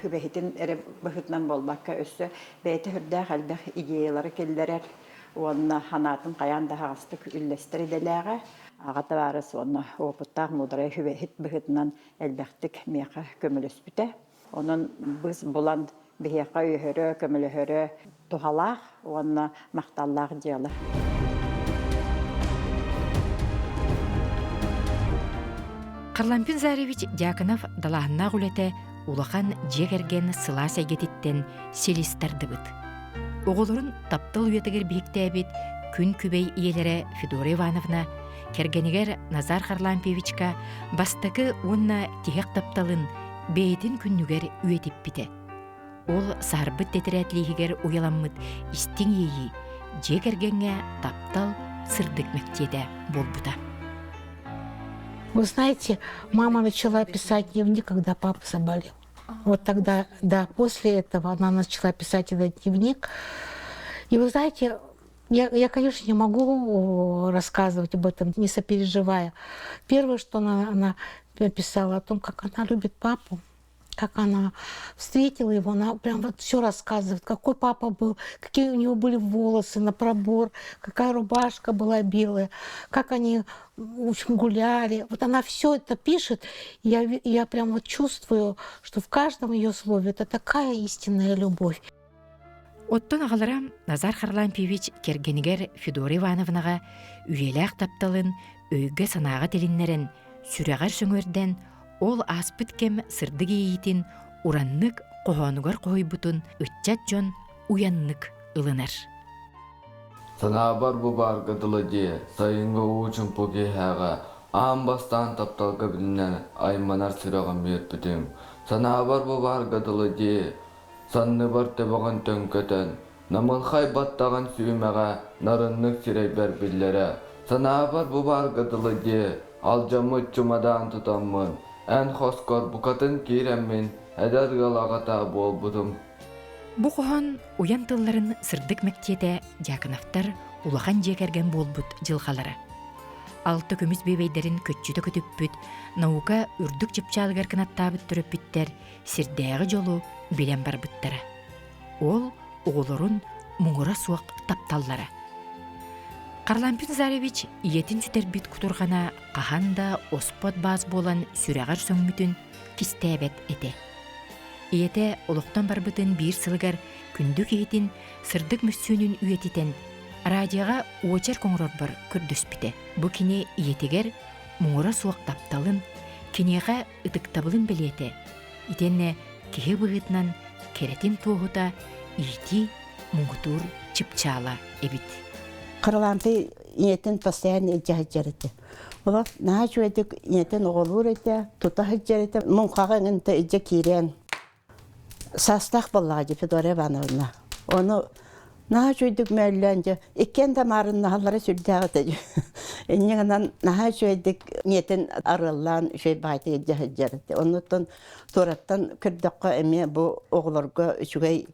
үбэһитин эрэ быһыытынан буолбакка, өссө бэйэтэ сүрдээх элбэх идеялары киллэрэр уонна санаатын хайаан да аһаҕастык үллэстэр идэлээҕэ. Аҕа табаарыс уонна уопуттаах муударай сүбэһит быһыытынан элбэхтик миэхэ көмөлөспүтэ. Онон быыс булан биһиэхэ өйөһөрө, көмөлөһөрө туһалаах уонна махталлаах дьыала. Харлампин Заревич Дьяконов далааһыннаах үлэтэ улахан дьиэ кэргэн сылаас эйгэтиттэн силис тардыбыт. Оҕолорун таптал уйатыгар биһиктээбит күн күбэй ийэлэрэ Федора Ивановна кэргэнигэр Назар Харлампьевичка бастакы уонна тиһэх тапталын бэйэтин күннүгэр үйэтиппитэ. Ол саһарбыт тэтэрээт лииһигэр уйаламмыт истиҥ иэйии дьиэ кэргэҥҥэ таптал сырдык мэктиэтэ буолбута. Вы знаете, мама начала писать дневник, когда папа заболел. Вот тогда, да, после этого она начала писать этот дневник. И вы знаете, я, конечно, не могу рассказывать об этом, не сопереживая. Первое, что она написала о том, как она любит папу, как она встретила его, она прям вот все рассказывает, какой папа был, какие у него были волосы на пробор, какая рубашка была белая, как они, в общем, гуляли. Вот она все это пишет, я прям вот чувствую, что в каждом ее слове это такая истинная любовь. Оттон аҕалара Назар Харлампьевич кэргэнигэр Федора Ивановнаҕа үйэлээх тапталын өйгө-санааҕа тилиннэрэн, сүрэҕэр сөҥүөрдэн, ол ааспыт кэм сырдык иэйиитин ураннык хоһоонугар хоһуйбутун ыччат дьон уйаннык ылынар. Санаабар бу баарга дылы дии, сайыҥҥы уу чумпу киэһээҕэ аан бастаан тапталга билинэн айманар сүрэҕим үөрбүтүм. Санаабар бу баарга дылы дии, санныбар төбөҕүн төҥкөтөн, намылхай баттаҕын сүүмэҕэ нарыннык сирэйбэр биллэрэ. Санаабар бу баарга дылы дии, алдьаммыт чумадаан тутаммын, эн хоскор букатын киирэммин эдэр ыал аҕата буолбутум. Бу хоһоон уйан тылларын сырдык мэктиэтэ Дьяконовтар улахан дьиэ кэргэн буолбут дьылҕалара. Алта көмүс биэбэйдэрин көччүтэ көтүппүт, наука үрдүк чыпчаалыгар кынаттаабыт төрөппүттэр сирдээҕи дьолу билэн барбыттара. Ол оҕолорун муҥура суох тапталлара. Харлампий Назаревич ийэтин сүтэрбит кутурҕана хаһан да оспот баас буолан сүрэҕэр сөҥмүтүн кистээбэт этэ. Ийэтэ олохтон барбытын биир сылыгар күндү киһитин сырдык мөссүөнүн үйэтитэн радиоҕа уочарк оҥорорбор көрдөспүтэ. Бу кини ийэтигэр муҥура суох тапталын, киниэхэ ытыктабылын бэлиэтэ, итиэннэ киһи быһыытынан кэрэтин туоһута иитии муҥутуур чыпчаала эбит. Харалаампый ийэтин постоянно илдьэ сылдьар этэ. Олох наһаа үчүгэйдик ийэтин оҕолуур этэ, тута сылдьар этэ. Муҥхаҕа эҥин илдьэ киирэн саастаах буоллаҕа дии Федора Ивановна. Ону наһаа үчүгэйдик мөөллөөн дьэ иккиэн да маарыннаһаллара сүрдээх этэ дьэ. Инньэ гынан наһаа үчүгэйдик ийэтин арыаллаан үчүгэй баҕайытык илдьэ сылдьар этэ. Оннуттан туораттан көрдөххө эмиэ бу оҕолорго үчүгэй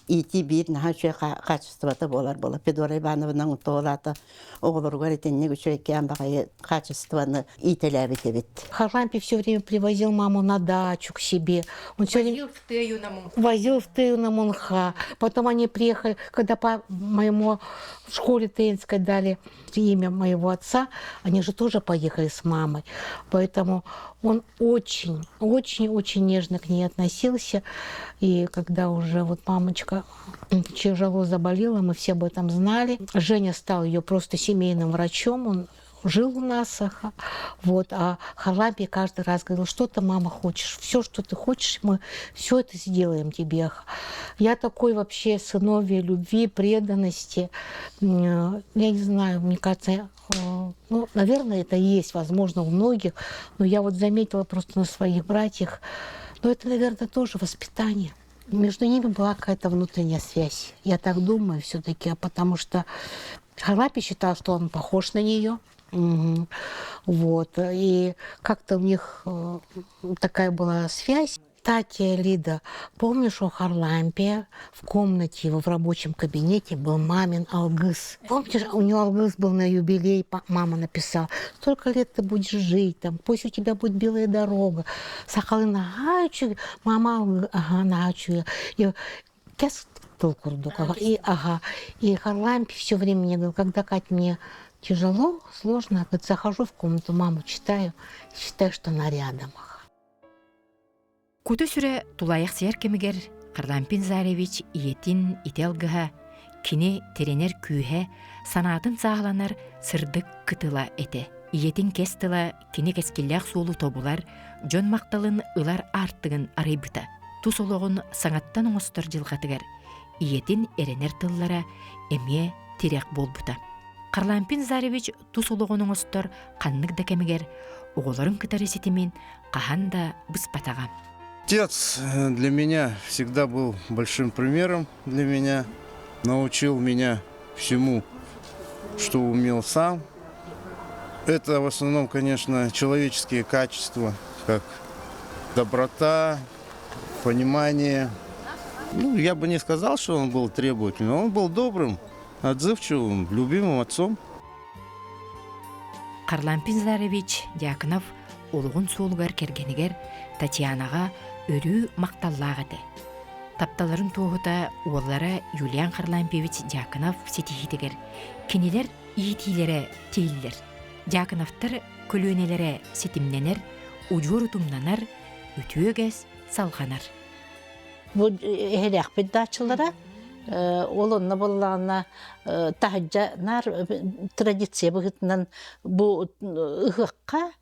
иитии биир наһаа үчүгэй хаачыстыбата буолар буолар. Федора Ивановна оҥотоолаата оҕолоругар итинник үчүгэйкээн баҕайы хаачыстыбаны иитэлээбит эбит. Харлампий все время привозил маму на дачу к себе. Он все Возил в Тею на Мунха. Возил в Тею на Мунха. Потом они приехали, когда по моему в школе Теинской дали имя моего отца, они же тоже поехали с мамой. Поэтому он очень, очень, очень нежно к ней относился. И когда уже вот мамочка тяжело заболела, мы все об этом знали. Женя стал ее просто семейным врачом. Он жил у нас, вот, а Харлампий каждый раз говорил, что ты, мама, хочешь, все, что ты хочешь, мы все это сделаем тебе. Я такой вообще сыновьей любви, преданности, я не знаю, мне кажется, ну, наверное, это есть, возможно, у многих, но я вот заметила просто на своих братьях, но это, наверное, тоже воспитание. Между ними была какая-то внутренняя связь. Я так думаю все-таки, потому что Харлампий считал, что он похож на нее. Угу. Вот. И как-то у них такая была связь. Кстати, Лида, помнишь, у Харлампия в комнате его в рабочем кабинете был мамин алгыс? Помнишь, у него алгыс был на юбилей, мама написала, столько лет ты будешь жить, там, пусть у тебя будет белая дорога. Сахалыы наһаа мама ага, наһаа И тыл курдук. И, ага, и Харлампий все время мне говорил, когда, Кать, мне тяжело, сложно, говорит, захожу в комнату, маму читаю, считаю, что она рядом. Кута сүрэ тулайах сиэр кэмигэр Харлампий Назаревич ийэтин ити алгыһа кини тирэнэр күүһэ, санаатын сааһыланар сырдык кытыла этэ. Ийэтин кэс тыла кини кэскиллээх суолу тобулар, дьон махталын ылар аартыгын арыйбыта. Тус олоҕун саҥаттан оҥостор дьылҕатыгар ийэтин эрэнэр тыллара эмиэ тирэх буолбута. Харлампий Назаревич тус олоҕун оҥостор ханнык да кэмигэр оҕолорун кытары ситимин хаһан да быспатаҕа. Отец для меня всегда был большим примером для меня, научил меня всему, что умел сам. Это в основном, конечно, человеческие качества, как доброта, понимание. Ну, я бы не сказал, что он был требовательным, он был добрым, отзывчивым, любимым отцом. Харлампий Назаревич Дьяконов олоҕун суолугар кэргэнигэр Татьянаҕа өрүү махталлаах этэ. Тапталларын туоһута уоллара Юлиан Харлампьевич Дьяконов ситиһиитигэр кинилэр иитиилэрэ тииллэр. Дьяконовтар көлүөнэлэрэ ситимнэнэр, удьуор утумнанар, үтүө үгэс салҕанар. Бу эһэлээхпит даачалара ол онно буоллаҕына таһырдьа наар традиция быһыытынан бу ыһыахха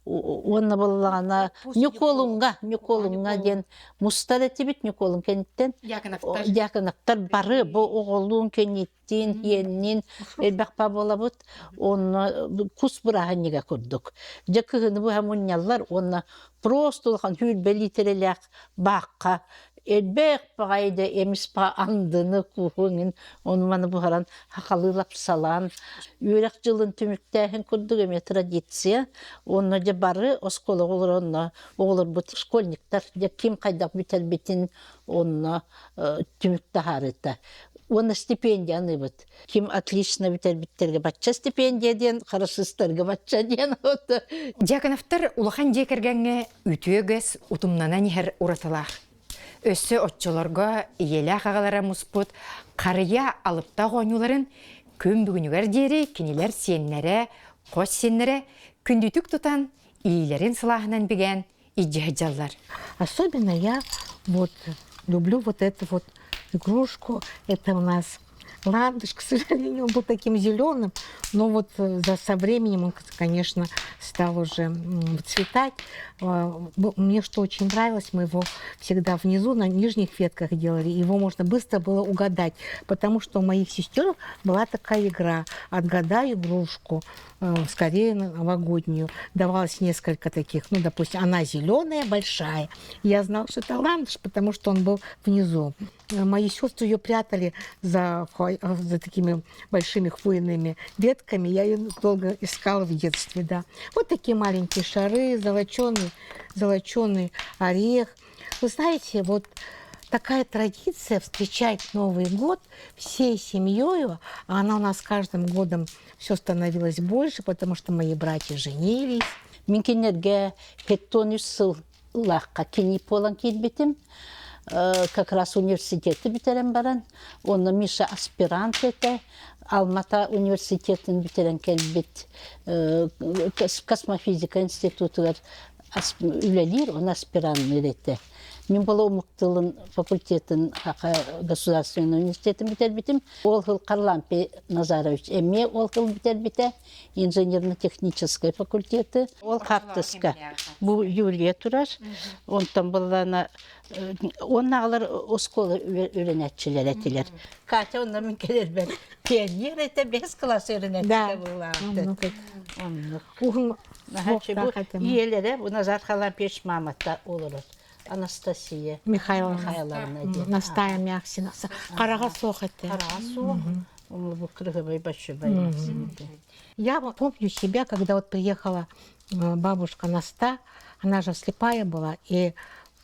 уонна буоллаҕына Ньукуолуҥҥа Ньукуолуҥҥа диэн мустар этибит Ньукуолун кэнниттэн Дьяконовтар бары бу оҕолуун кэнниттиин иэнниин элбэх буолабыт онно кус бырааһынньыга курдук дьэ кыһыны быһа мунньаллар уонна просто улахан сүүрбэ лиитэрэлээх баахха элбэх баҕайы да эмис ба андыны кууһуҥин ону маны буһаран хахалыы лапсалаан үөрэх дьылын түмүктээһин курдук эмиэ традиция уонна дьэ бары оскуолаҕа олоронно оҕолорбут школьниктар дьэ ким хайдах бүтэрбитин онно түмүк таһаарыта уонна стипендия аныыбыт ким отлично бүтэрбиттэргэ бачча стипендия диэн харасыстарга бачча диэн Дьяконовтар улахан дьиэ кэргэҥҥэ үтүө үгэс утумнанан иһэр уратылаах. Өссө оччолорго ийэлээх аҕалара муспут харыйа алыптаах оонньууларын күн бүгүнүгэр диэри кинилэр сиэннэрэ, хос сиэннэрэ күндүтүк тутан, иилэрин сылааһынан бигээн илдьэ сылдьаллар. Особенно я вот люблю вот эту вот игрушку. Это у нас ландыш, к сожалению, он был таким зеленым, но вот за, со временем он, конечно, стал уже цветать. Мне что очень нравилось, мы его всегда внизу на нижних ветках делали, его можно быстро было угадать, потому что у моих сестер была такая игра «Отгадай игрушку», скорее новогоднюю. Давалось несколько таких, ну, допустим, она зеленая, большая. Я знала, что это ландыш, потому что он был внизу. Мои сестры ее прятали за такими большими хвойными ветками. Я ее долго искала в детстве, да. Вот такие маленькие шары, золоченый, золоченый орех. Вы знаете, вот такая традиция встречать Новый год всей семьей, а она у нас с каждым годом все становилось больше, потому что мои братья женились. Мин кинилэргэ 73 сыллаахха кийиит буолан киирбитим. Как раз университеты бүтэрэн баран, онно Миша аспирант этэ, Алмата университетын бүтэрэн кэлбит космофизика институтугар үлэлиир, он аспиранныыр этэ. Мин була омук тылын факультетын государственный университетын бүтэрбитим. Ол сыл Харлампий Назарович эмиэ ол сыл бүтэрбитэ инженерно-техническай факультеты. Ол хаартыска бу Юлия турар. Онтон буллана Уоннааҕылар оскуола үөрэнээччилэрэ этилэр. Катя онно мин кэлэрбэр пионер этэ, бэс класс үөрэнээччитэ буолаахтык. Оннук. Ийэлэрэ бу Назар Халампьевич маамата олорор. Анастасия Михайловна. Михайловна диэн. Настая Мяксина. Хараҕа суох этэ. Хараҕа суох. Бу кырыһыбай баччыбай. Я помню себя, когда вот приехала бабушка Наста, она же слепая была, и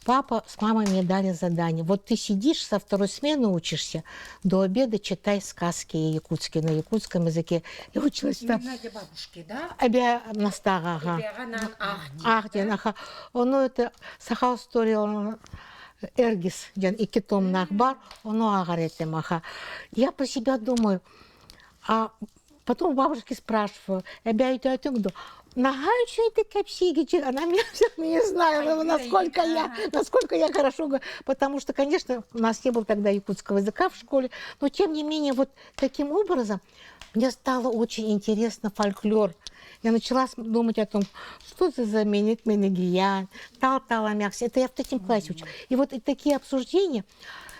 папа с мамой мне дали задание. Вот ты сидишь, со второй смены учишься, до обеда читай сказки якутские на якутском языке. Я училась там. Надя бабушки, да? Эбээ Настаҕа, ага. Аах диэн, аха. Ону это саха история Эргис диэн икки томнаах бар, ону ааҕар этим, аха. Я про себя думаю, а потом у бабушки спрашиваю, эбээ өйдөөтүҥ дуо? Наһаа үчүгэйдик кэпсиигит, она меня не знаю, насколько я хорошо, потому что, конечно, у нас не было тогда якутского языка в школе, но тем не менее вот таким образом мне стало очень интересно фольклор. Я начала думать о том, что за заменит Менегиян, Тал Таламякс. Это я в третьем классе учила. И вот и такие обсуждения.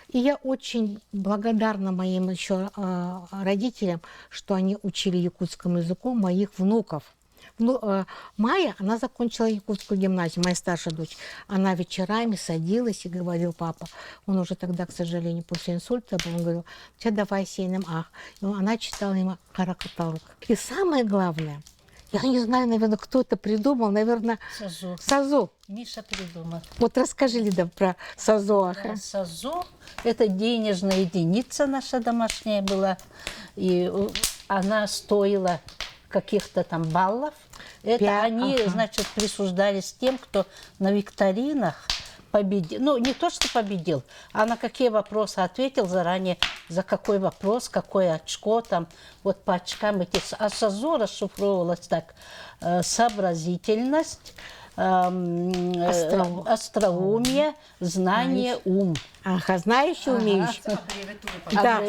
И я очень благодарна моим еще родителям, что они учили якутскому языку моих внуков. Ну, Майя, она закончила якутскую гимназию, моя старшая дочь. Она вечерами садилась и говорил, папа, он уже тогда, к сожалению, после инсульта был, он говорил, тебя давай сиэним аах. И она читала ему Хара кыталык. И самое главное, я не знаю, наверное, кто это придумал, наверное, Сазо. Сазо. Миша придумал. Вот расскажи, Лида, про Сазо. Да, Сазо – это денежная единица наша домашняя была. И она стоила каких-то там баллов. Это они, значит, присуждались тем, кто на викторинах победил. Ну, не то, что победил, а на какие вопросы ответил заранее, за какой вопрос, какое очко там, вот по очкам эти. А САЗО расшифровывалось так. Сообразительность, остроумие, знание, ум. Ага, знающий, умеющий. Да,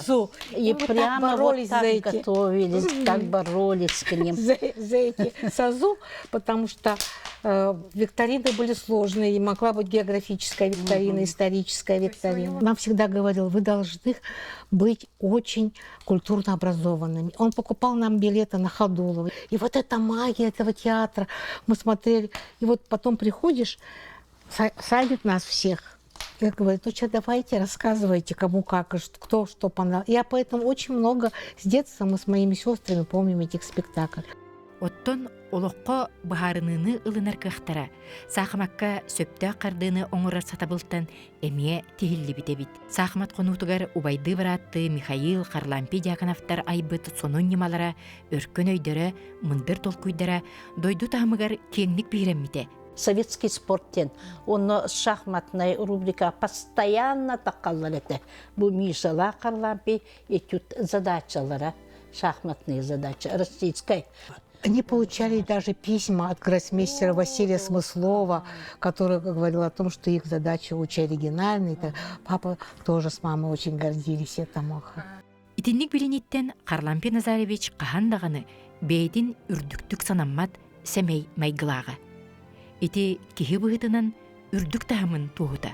со, И, и прямо вот так за эти... готовились, так боролись к ним. За эти САЗУ, потому что викторины были сложные, и могла быть географическая викторина, историческая викторина. Нам всегда говорил, вы должны быть очень культурно образованными. Он покупал нам билеты на Ходулова. И вот эта магия этого театра, мы смотрели. И вот потом приходишь, садит нас всех. Я говорю, ну что, давайте, рассказывайте, кому как, кто что понравилось. Я поэтому очень много с детства мы с моими сестрами помним этих спектаклей. Оттон олоххо быһаарыныыны ылынар кыахтара саахымакка сөптөөх хардыыны оҥорор сатабылтан эмиэ тиһиллибит эбит. Саахымат хонуутугар убайдыы бырааттыы Михаил Харлампий Дьяконовтар айбыт сонун ньымалара, өркөн өйдөрө, мындыр толкуйдара дойду таһымыгар киэҥник биһирэммитэ. Советский спорт диэн онно шахматная рубрика постоянно таххаллар этэ. Бу Мишалаах Харлампий этюд задачалара, шахматные задачи, российской. Они получали даже письма от гроссмейстера Василия Смыслова, который говорил о том, что их задачи очень оригинальные. Папа тоже с мамой очень гордились этому. Итинник билиниттэн Харлампий Назаревич хаһан даҕаны бэйэтин үрдүктүк санаммат сэмэй майгылааҕа. Ити киһи быһыытынан үрдүк таһымын туоһута.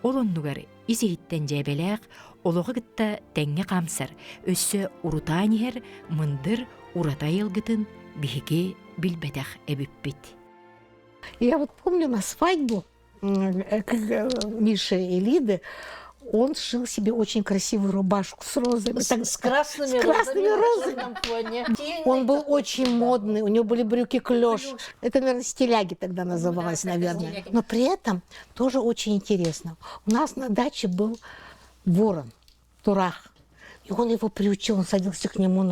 Ол оннугар ис-иһиттэн дьээбэлээх, олоҕу кытта тэҥҥэ хаамсар, өссө урутаан иһэр мындыр ураты айылгытын биһиги билбэтэх эбиппит. Я вот помню на свадьбу Миши и Лиды, он сшил себе очень красивую рубашку с розами. С красными, с красными розами. розами. фоне. Он был очень модный, у него были брюки клеш. Это, наверное, стиляги тогда называлось, наверное. Но при этом тоже очень интересно. У нас на даче был ворон, тураах. И он его приучил, он садился к нему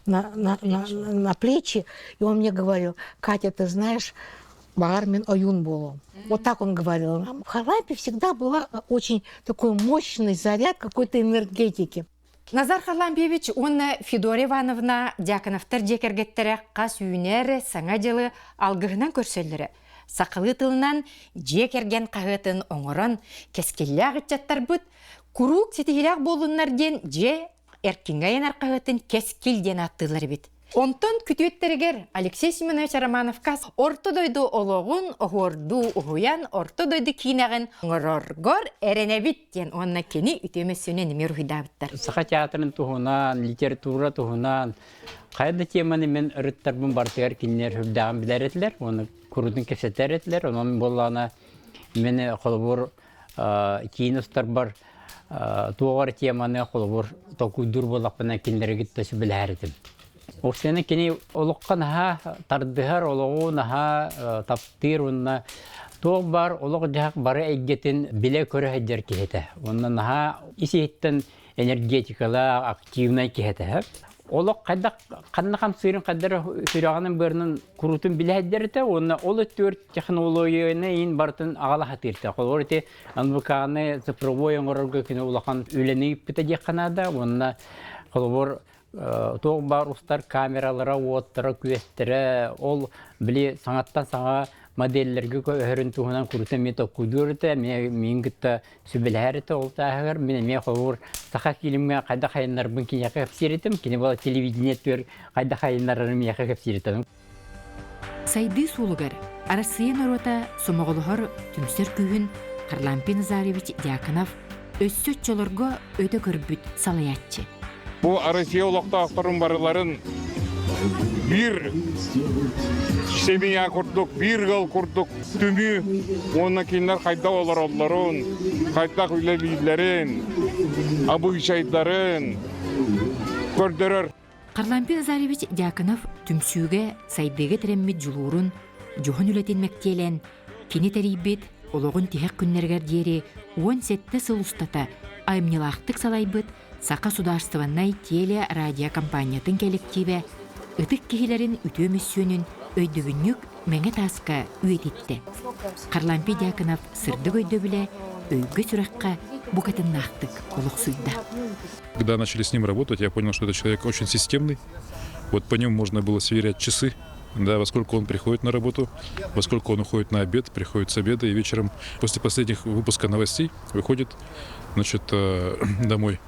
на плечи, и он мне говорил, Катя, ты знаешь, баҕар мин ойуун буолуом. Вот так он говорил нам. В Харлампе всегда была очень такой мощный заряд какой-то энергетики. Назар Харлампьевич уонна Федора Ивановна Дьяконовтар дьиэ кэргэттэрэ хас үүнэр саҥа дьылы алгыһынан көрсөллөрө. сахалыы тылынан дьиэ кэргэн хаһыатын оҥорон кэскиллээх ыччаттарбыт куруук ситиһиилээх буоллуннар диэн дьиэ эркиҥҥэ айанар хаһыатын Кэскил диэн ааттыыллар эбит. Онтон күтүөттэригэр Алексей Семенович Романовка орто дойду олоҕун оһуордуу уһуйан орто дойду киинэҕин оҥороргор эрэнэбит диэн уонна кини үтүө мөссүөнүн эмиэ уруһуйдаабыттар. Саха театрын туһунан, литература туһунан хайа да теманы мин ырыттарбын барытыгар кинилэр сүрдээҕин билэр этилэр уонна куруутун кэпсэтэр этилэр. Онон буоллаҕына мин холобур киин устарбар туох эрэ теманы холобур толкуйдуур буоллахпына кинилэри кытта сөбүлэһэр этим. Оксана кини олоххо наһаа тардыһар, олоҕу наһаа таптыыр уонна туох баар олох-дьаһах бары эйгэтин билэ-көрө сылдьар киһи этэ. Уонна наһаа ис-иһиттэн энергетикалаах, активнай киһи этэ. Олох хайдах ханна хамсыырын хайдах сүрэҕинэн быарынан куруутун билэ сылдьар этэ уонна ол өттүгэр технологияны иин барытын аҕала сатыыр этэ. Холобур ити НВК-ны цифровой оҥорорго кини улахан үлэни ыыппыта диэххэ наада уонна холобур туох баар устар камералара, уоттара, күөстэрэ ол били саҥаттан саҥа моделлэргэ көһөрүн туһунан куруутун эмиэ толкуйдуур этэ, эмиэ миигин кытта сүбэлэһэр этэ ол тааһыгар. Мин эмиэ холобур саха фильмҥэ хайдах айаннарбын киниэхэ кэпсиир этим, кини буола телевидение өттүгэр хайдах айаннарарын миэхэ кэпсиир этэ. Сайдыы суолугар Арассыыйа норуота сомоҕолоһор түмсэр күүһүн Харлампий Назаревич Дьяконов өссө оччолорго өтө көрбүт салайааччы. Бу Россия олохтоохторун барыларын биир семья курдук, биир ыал курдук түмүү уонна кинилэр хайдах олороллорун, хайдах үлэлииллэрин, абыычайдарын көрдөрөр. Харлампий Назаревич Дьяконов түмсүүгэ сайдыыга тирэммит дьулуурун, дьоһун үлэтин мэктиэлээн, кини тэрийбит олоҕун тиһэх күннэригэр диэри 17 сыл устата айымньылаахтык салайбыт Саха судаарыстыбаннай теле-радиокомпаниятын кэлэктиибэ ытык киһилэрин үтүө мөссүөнүн өйдөбүнньүк мэҥэ тааска үйэтиттэ. Харлампий Дьяконов сырдык өйдөбүлэ өйгө-сүрэххэ букатыннаахтык олохсуйда. Когда начали с ним работать, я понял, что это человек очень системный. Вот по нему можно было сверять часы, да, во сколько он приходит на работу, во сколько он уходит на обед, приходит с обеда и вечером после последних выпуска новостей выходит, значит, домой.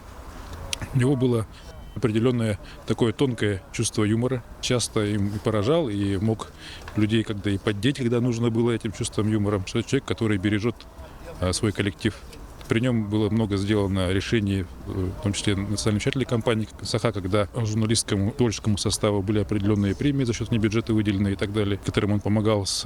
У него было определенное такое тонкое чувство юмора. Часто им и поражал, и мог людей когда и поддеть, когда нужно было этим чувством юмора. Что это человек, который бережет свой коллектив. При нем было много сделано решений, в том числе национальной вещательной компании «Саха», когда журналистскому творческому составу были определенные премии за счет бюджета выделены и так далее, которым он помогал с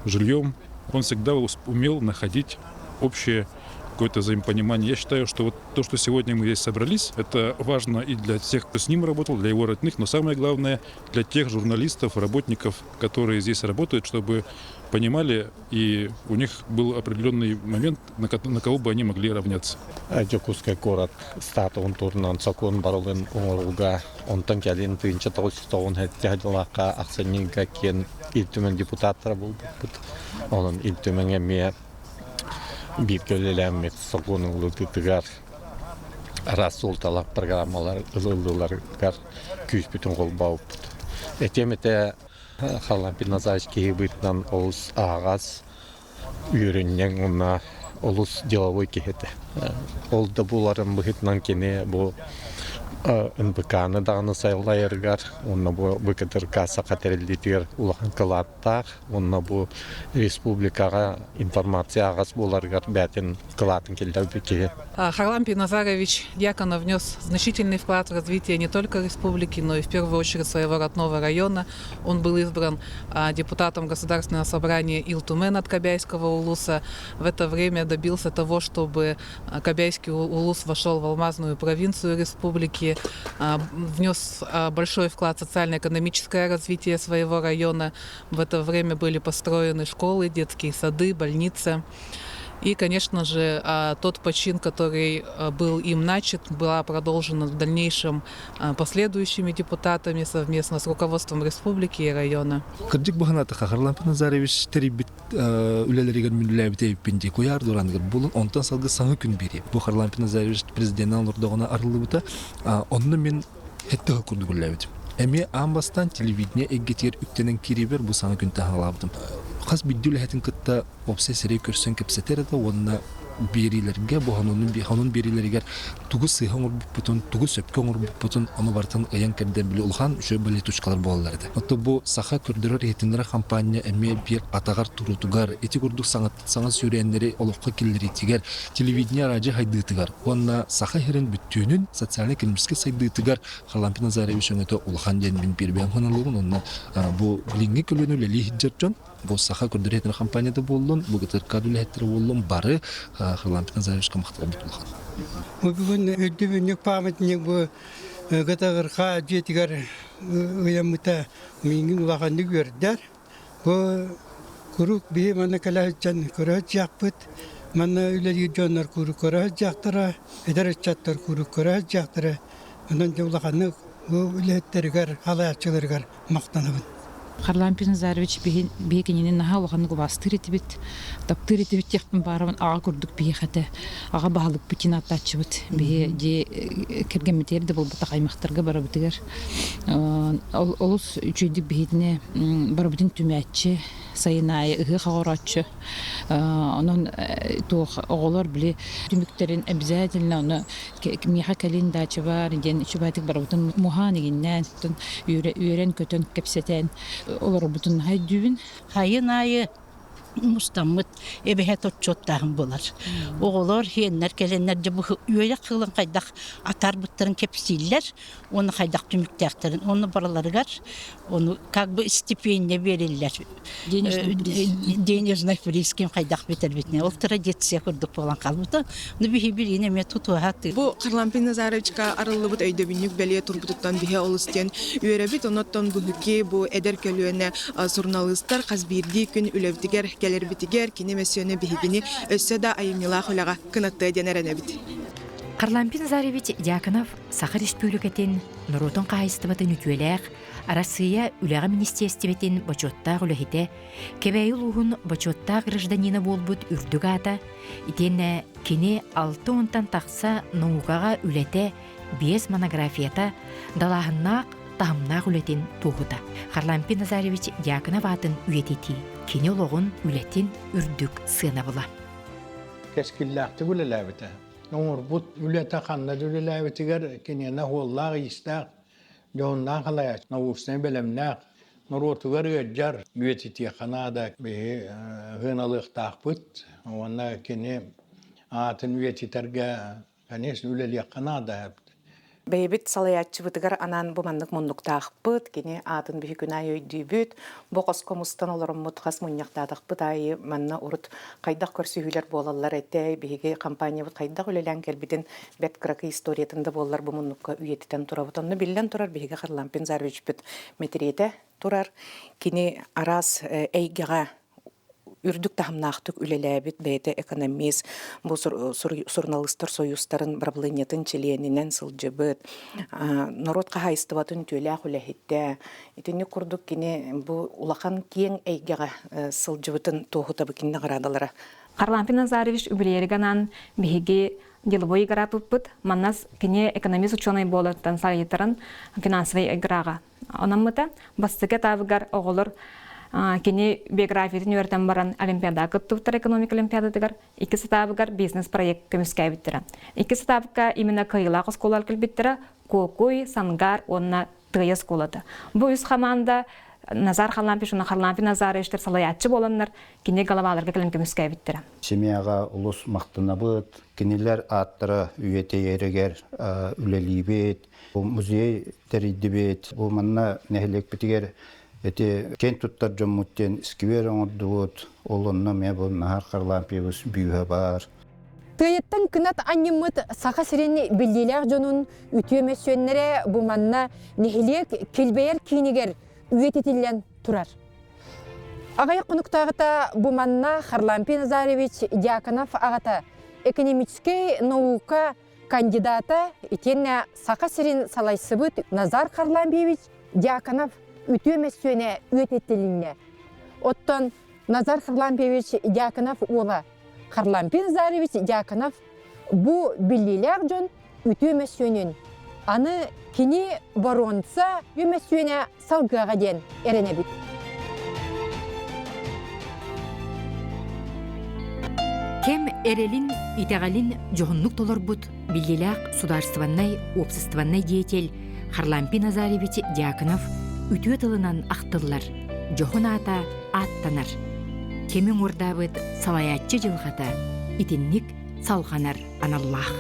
жильем. Он всегда умел находить общее какое-то взаимопонимание. Я считаю, что вот то, что сегодня мы здесь собрались, это важно и для тех, кто с ним работал, для его родных, но самое главное для тех журналистов, работников, которые здесь работают, чтобы понимали, и у них был определенный момент, на кого бы они могли равняться. Дьокуускай куорат статуһун туһунан сокуон барылын оҥорууга, онтон кэлин 1997 дьыллаахха ахсынньыга киэн Ил Түмэн депутаттара буолбуппут. Онон Ил Түмэҥ эмиэ бииргэ үлэлээммит сокуон ылыытыгар араас суолталаах программалар ылыллыыларыгар күүспүтүн холбообуппут. Этиэм этэ Харлампий Назарович киһи быһыытынан олус аһаҕас, үөрүнньэҥ уонна олус деловой киһи этэ. Ол да буоларын быһыытынан кини бу НПК-ны даҕаны сайыллайарыгар уонна бу ВКТРК саха тэриллиитигэр улахан кылааттаах уонна бу республикаҕа информация аҕас буоларыгар бэйэтин кылаатын киллэрбит киһи. Харлампий Назарович Дьяконов внес значительный вклад в развитие не только республики, но и в первую очередь своего родного района. Он был избран депутатом Государственного собрания Ил-Тумен от Кобяйского улуса. В это время добился того, чтобы Кобяйский улус вошел в алмазную провинцию республики, внес большой вклад в социально-экономическое развитие своего района. В это время были построены школы, детские сады, больницы. И, конечно же, тот почин, который был им начат, была продолжена в дальнейшем последующими депутатами совместно с руководством республики и района. Кырдьык быһанатаха Харлампий Назаревич тэрийбит үлэлэригэр мүллээбит эбиппин дии куйаар дураныгар булун онтон салгы саҥа күн биэриэ. Бу Харлампий Назаревич президенинэн олордоҕуна арыллыбыта. Онно мин хэттэ курдук үллээбитим. Эмиэ аан бастаан телевидение эйгэтигэр үктэнэн киириибэр бу саҥа күн таһаалаабытым. Хас биирдии үлэһитин кытта уопсай сирэй көрсөн кэпсэтэр этэ уонна биэриилэргэ бу хонун биэриилэригэр тугу сыыһа оҥорбуппутун, тугу сөпкө оҥорбуппутун ону барытын ыйан кэрдэн били улахан үчүгэй болетучкалар буолаллар этэ. Оттон бу саха көрдөрөр-иһитиннэрэр хампаанньа эмиэ биир атаҕар туруутугар, ити курдук саҥа сүүрээннэри олоххо киллэриитигэр, телевидение араадьыйа сайдыытыгар уонна саха сирин бүттүүнүн социальнай-экономическай сайдыытыгар Харлампий Назаревич өҥөтө улахан диэн мин биир бэйэм саналыыбын уонна бу билиҥҥи көлүөнэ үлэлии сылдьар дьон бу саха көрдөрөр компанията буоллун, бу ГТРК үлэһиттэрэ буоллун бары Харлампий Назаревичка махталбыт улахан. Бу бүгүн өйдөбүнньүк памятник бу ГТРК дьиэтигэр ыйаммыта миигин улаханнык үөрдэр. Бу куруук биһи манна кэлэ сылдьан көрө сылдьыахпыт. Манна үлэлиир дьоннор куруук көрө сылдьыахтара, эдэр ыччаттар куруук көрө сылдьыахтара. Онон дьэ улаханнык бу үлэһиттэригэр, халааччыларыгар махтанабын. Харлампий Назарович биһи кинини наһаа улаханнык убаастыыр этибит, таптыыр этибит диэхпин баарабын аҕа курдук биһиэхэ этэ. Аҕа баһылыкпыт диэн ааттааччыбыт. Биһи дьиэ кэргэммитигэр да буолбатах аймахтарга барыбытыгар олус үчүгэйдик биһитини барыбытын түмээччи, сайын аайы ыһыах оҕорооччу. Онон туох оҕолор били түмүктэрин обязательно ону миэхэ кэлин даачабар диэн үчүгэйдик барыбытын муһаан игиннээн үөрэн-көтөн кэпсэтэн олорорбутун наһаа өйдүүбүн. Хайын аайы мустаммыт эбэһээт отчуоттааһын буолар. Оҕолор, сиэннэр кэлэннэр дьэ бу үөрэх сылын хайдах атаарбыттарын кэпсииллэр уонна хайдах түмүктээхтэрин уонна барыларыгар ону как бы стипендия биэриллэр. Денежный приз ким хайдах бүтэрбитинэ. Ол традиция курдук буолан хаалбыта. Ну биһи билиини эмиэ тутуһа Бу Харлампий Назаровичка арыллыбыт өйдөбүнньүк бэлиэ турбутуттан биһи олус диэн үөрэбит. Онон быһыки бу эдэр көлүөнэ суруналыыстар хас биирдии күн үлэбитигэр кэлэрбитигэр кини мөссүөнэ биһигини өссө да айымньылаах үлэҕэ кынаттыа диэн эрэнэбит. Харлампий Назаревич Дьяконов Саха Республикатын норуотун хаһаайыстыбатын үтүөлээх Арассыыйа Үлэҕэ министиэристибэтин бочуоттаах үлэһитэ, Кэбээйи улууһун бочуоттаах гражданина буолбут үрдүк аата, итиэннэ кини алта уонтан тахса наукаҕа үлэтэ, биэс монографията, далааһыннаах таһымнаах үлэтин туоһута. Харлампий Назаревич Дьяконов аатын үйэтитии, кини олоҕун, үлэтин үрдүк сыанабыла. Кэскиллээхтик үлэлээбитэ. Оҥорбут үлэтэ ханна да үлэлээбитигэр киниэнэ уоллаах-иистээх Дьоһуннаах халайааччы, научнай бэлэмнээх, норуотугар ыалдьар, үйэтитиэххэ наада. Биһи сыаналыахтаахпыт уонна кини аатын үйэтитэргэ, конечно, үлэлиэххэ наада. Бэйэбит салайааччыбытыгар анаан бу маннык муннуктаахпыт, кини аатын биһи күн аайы өйдүүбүт. Бу хоско мустан олороммут хас мунньахтаатахпыт аайы манна урут хайдах көрсүһүүлэр буолаллар этэ, биһиги компаниябыт хайдах үлэлээн кэлбитин бэрт кыракый историятын да буоллар бу муннукка үйэтитэн турабыт. Онно биллэн турар биһиги Харлампин Заровичпыт мэтириэтэ турар. Кини араас эйгэҕэ үрдүк таһымнаахтык үлэлээбит бэйэтэ экономист, бу суруналыыстар сойуустарын бырабылыанньатын чилиэнинэн сылдьыбыт, норуот хаһаайыстыбатын үтүөлээх үлэһитэ. Итинник курдук кини бу улахан киэҥ эйгэҕэ сылдьыбытын туоһута бу кини наҕараадалара. Харлампий Назарович үбүлүөйүгэр анаан биһиги деловой игра туппут. Манна кини экономист ученый буолартан салайтаран финансовый играҕа анаммыта. Бастакы этабыгар оҕолор кини биографиятын үөрэтэн баран олимпиадаҕа кыттыбыттар экономика олимпиадатыгар, иккис этабыгар бизнес-проект көмүскээбиттэрэ. Иккис этапка именно кыайыылаах оскуолалар кэлбиттэрэ Куокуй, Сангар уонна Тыайа оскуолата. Бу үс хамаанда Назар Харлампьевич уонна Харлампий Назаровичтар салайааччы буоланнар кини головаларга кэлэн көмүскээбиттэрэ. Семьяҕа олус махтанабыт, кинилэр ааттара үйэтийэригэр үлэлиибит, бу музей тэрийдибит, бу манна нэһилиэкпитигэр эти киэн туттар дьоммут диэн сквер оҥордубут, ол онно эмиэ бу Наһар Харлампьевич бүүһэ баар. Тыйыттан кынат анньыммыт Саха сирин биллиилээх дьонун үтүө мөссүөннэрэ бу манна нэһилиэк килбэйэр киинигэр үйэтитиллэн турар. Аҕыйах хонуктааҕыта бу манна Харлампий Назаревич Дьяконов аҕата экономическэй наука кандидата итиэннэ Саха сирин салайсыбыт Назар Харлампьевич Дьяконов үтүө мөссүөнэ үйэтитилиннэ. Оттон Назар Харлампьевич Дьяконов уола Харлампий Назаревич Дьяконов бу биллиилээх дьон үтүө мөссүөнүн аны кини боруонса үмөссүөнэ салгыаҕа диэн эрэнэбит. Кэм эрэлин, итэҕэлин дьоһуннук толорбут биллилээх судаарыстыбаннай уопсастыбаннай деятель Харлампий Назаревич Дьяконов үтүө тылынан ахтыллар, дьоһун аата ааттанар. Кэми уҥуордаабыт салайааччы дьылҕата итинник салҕанар аналлаах.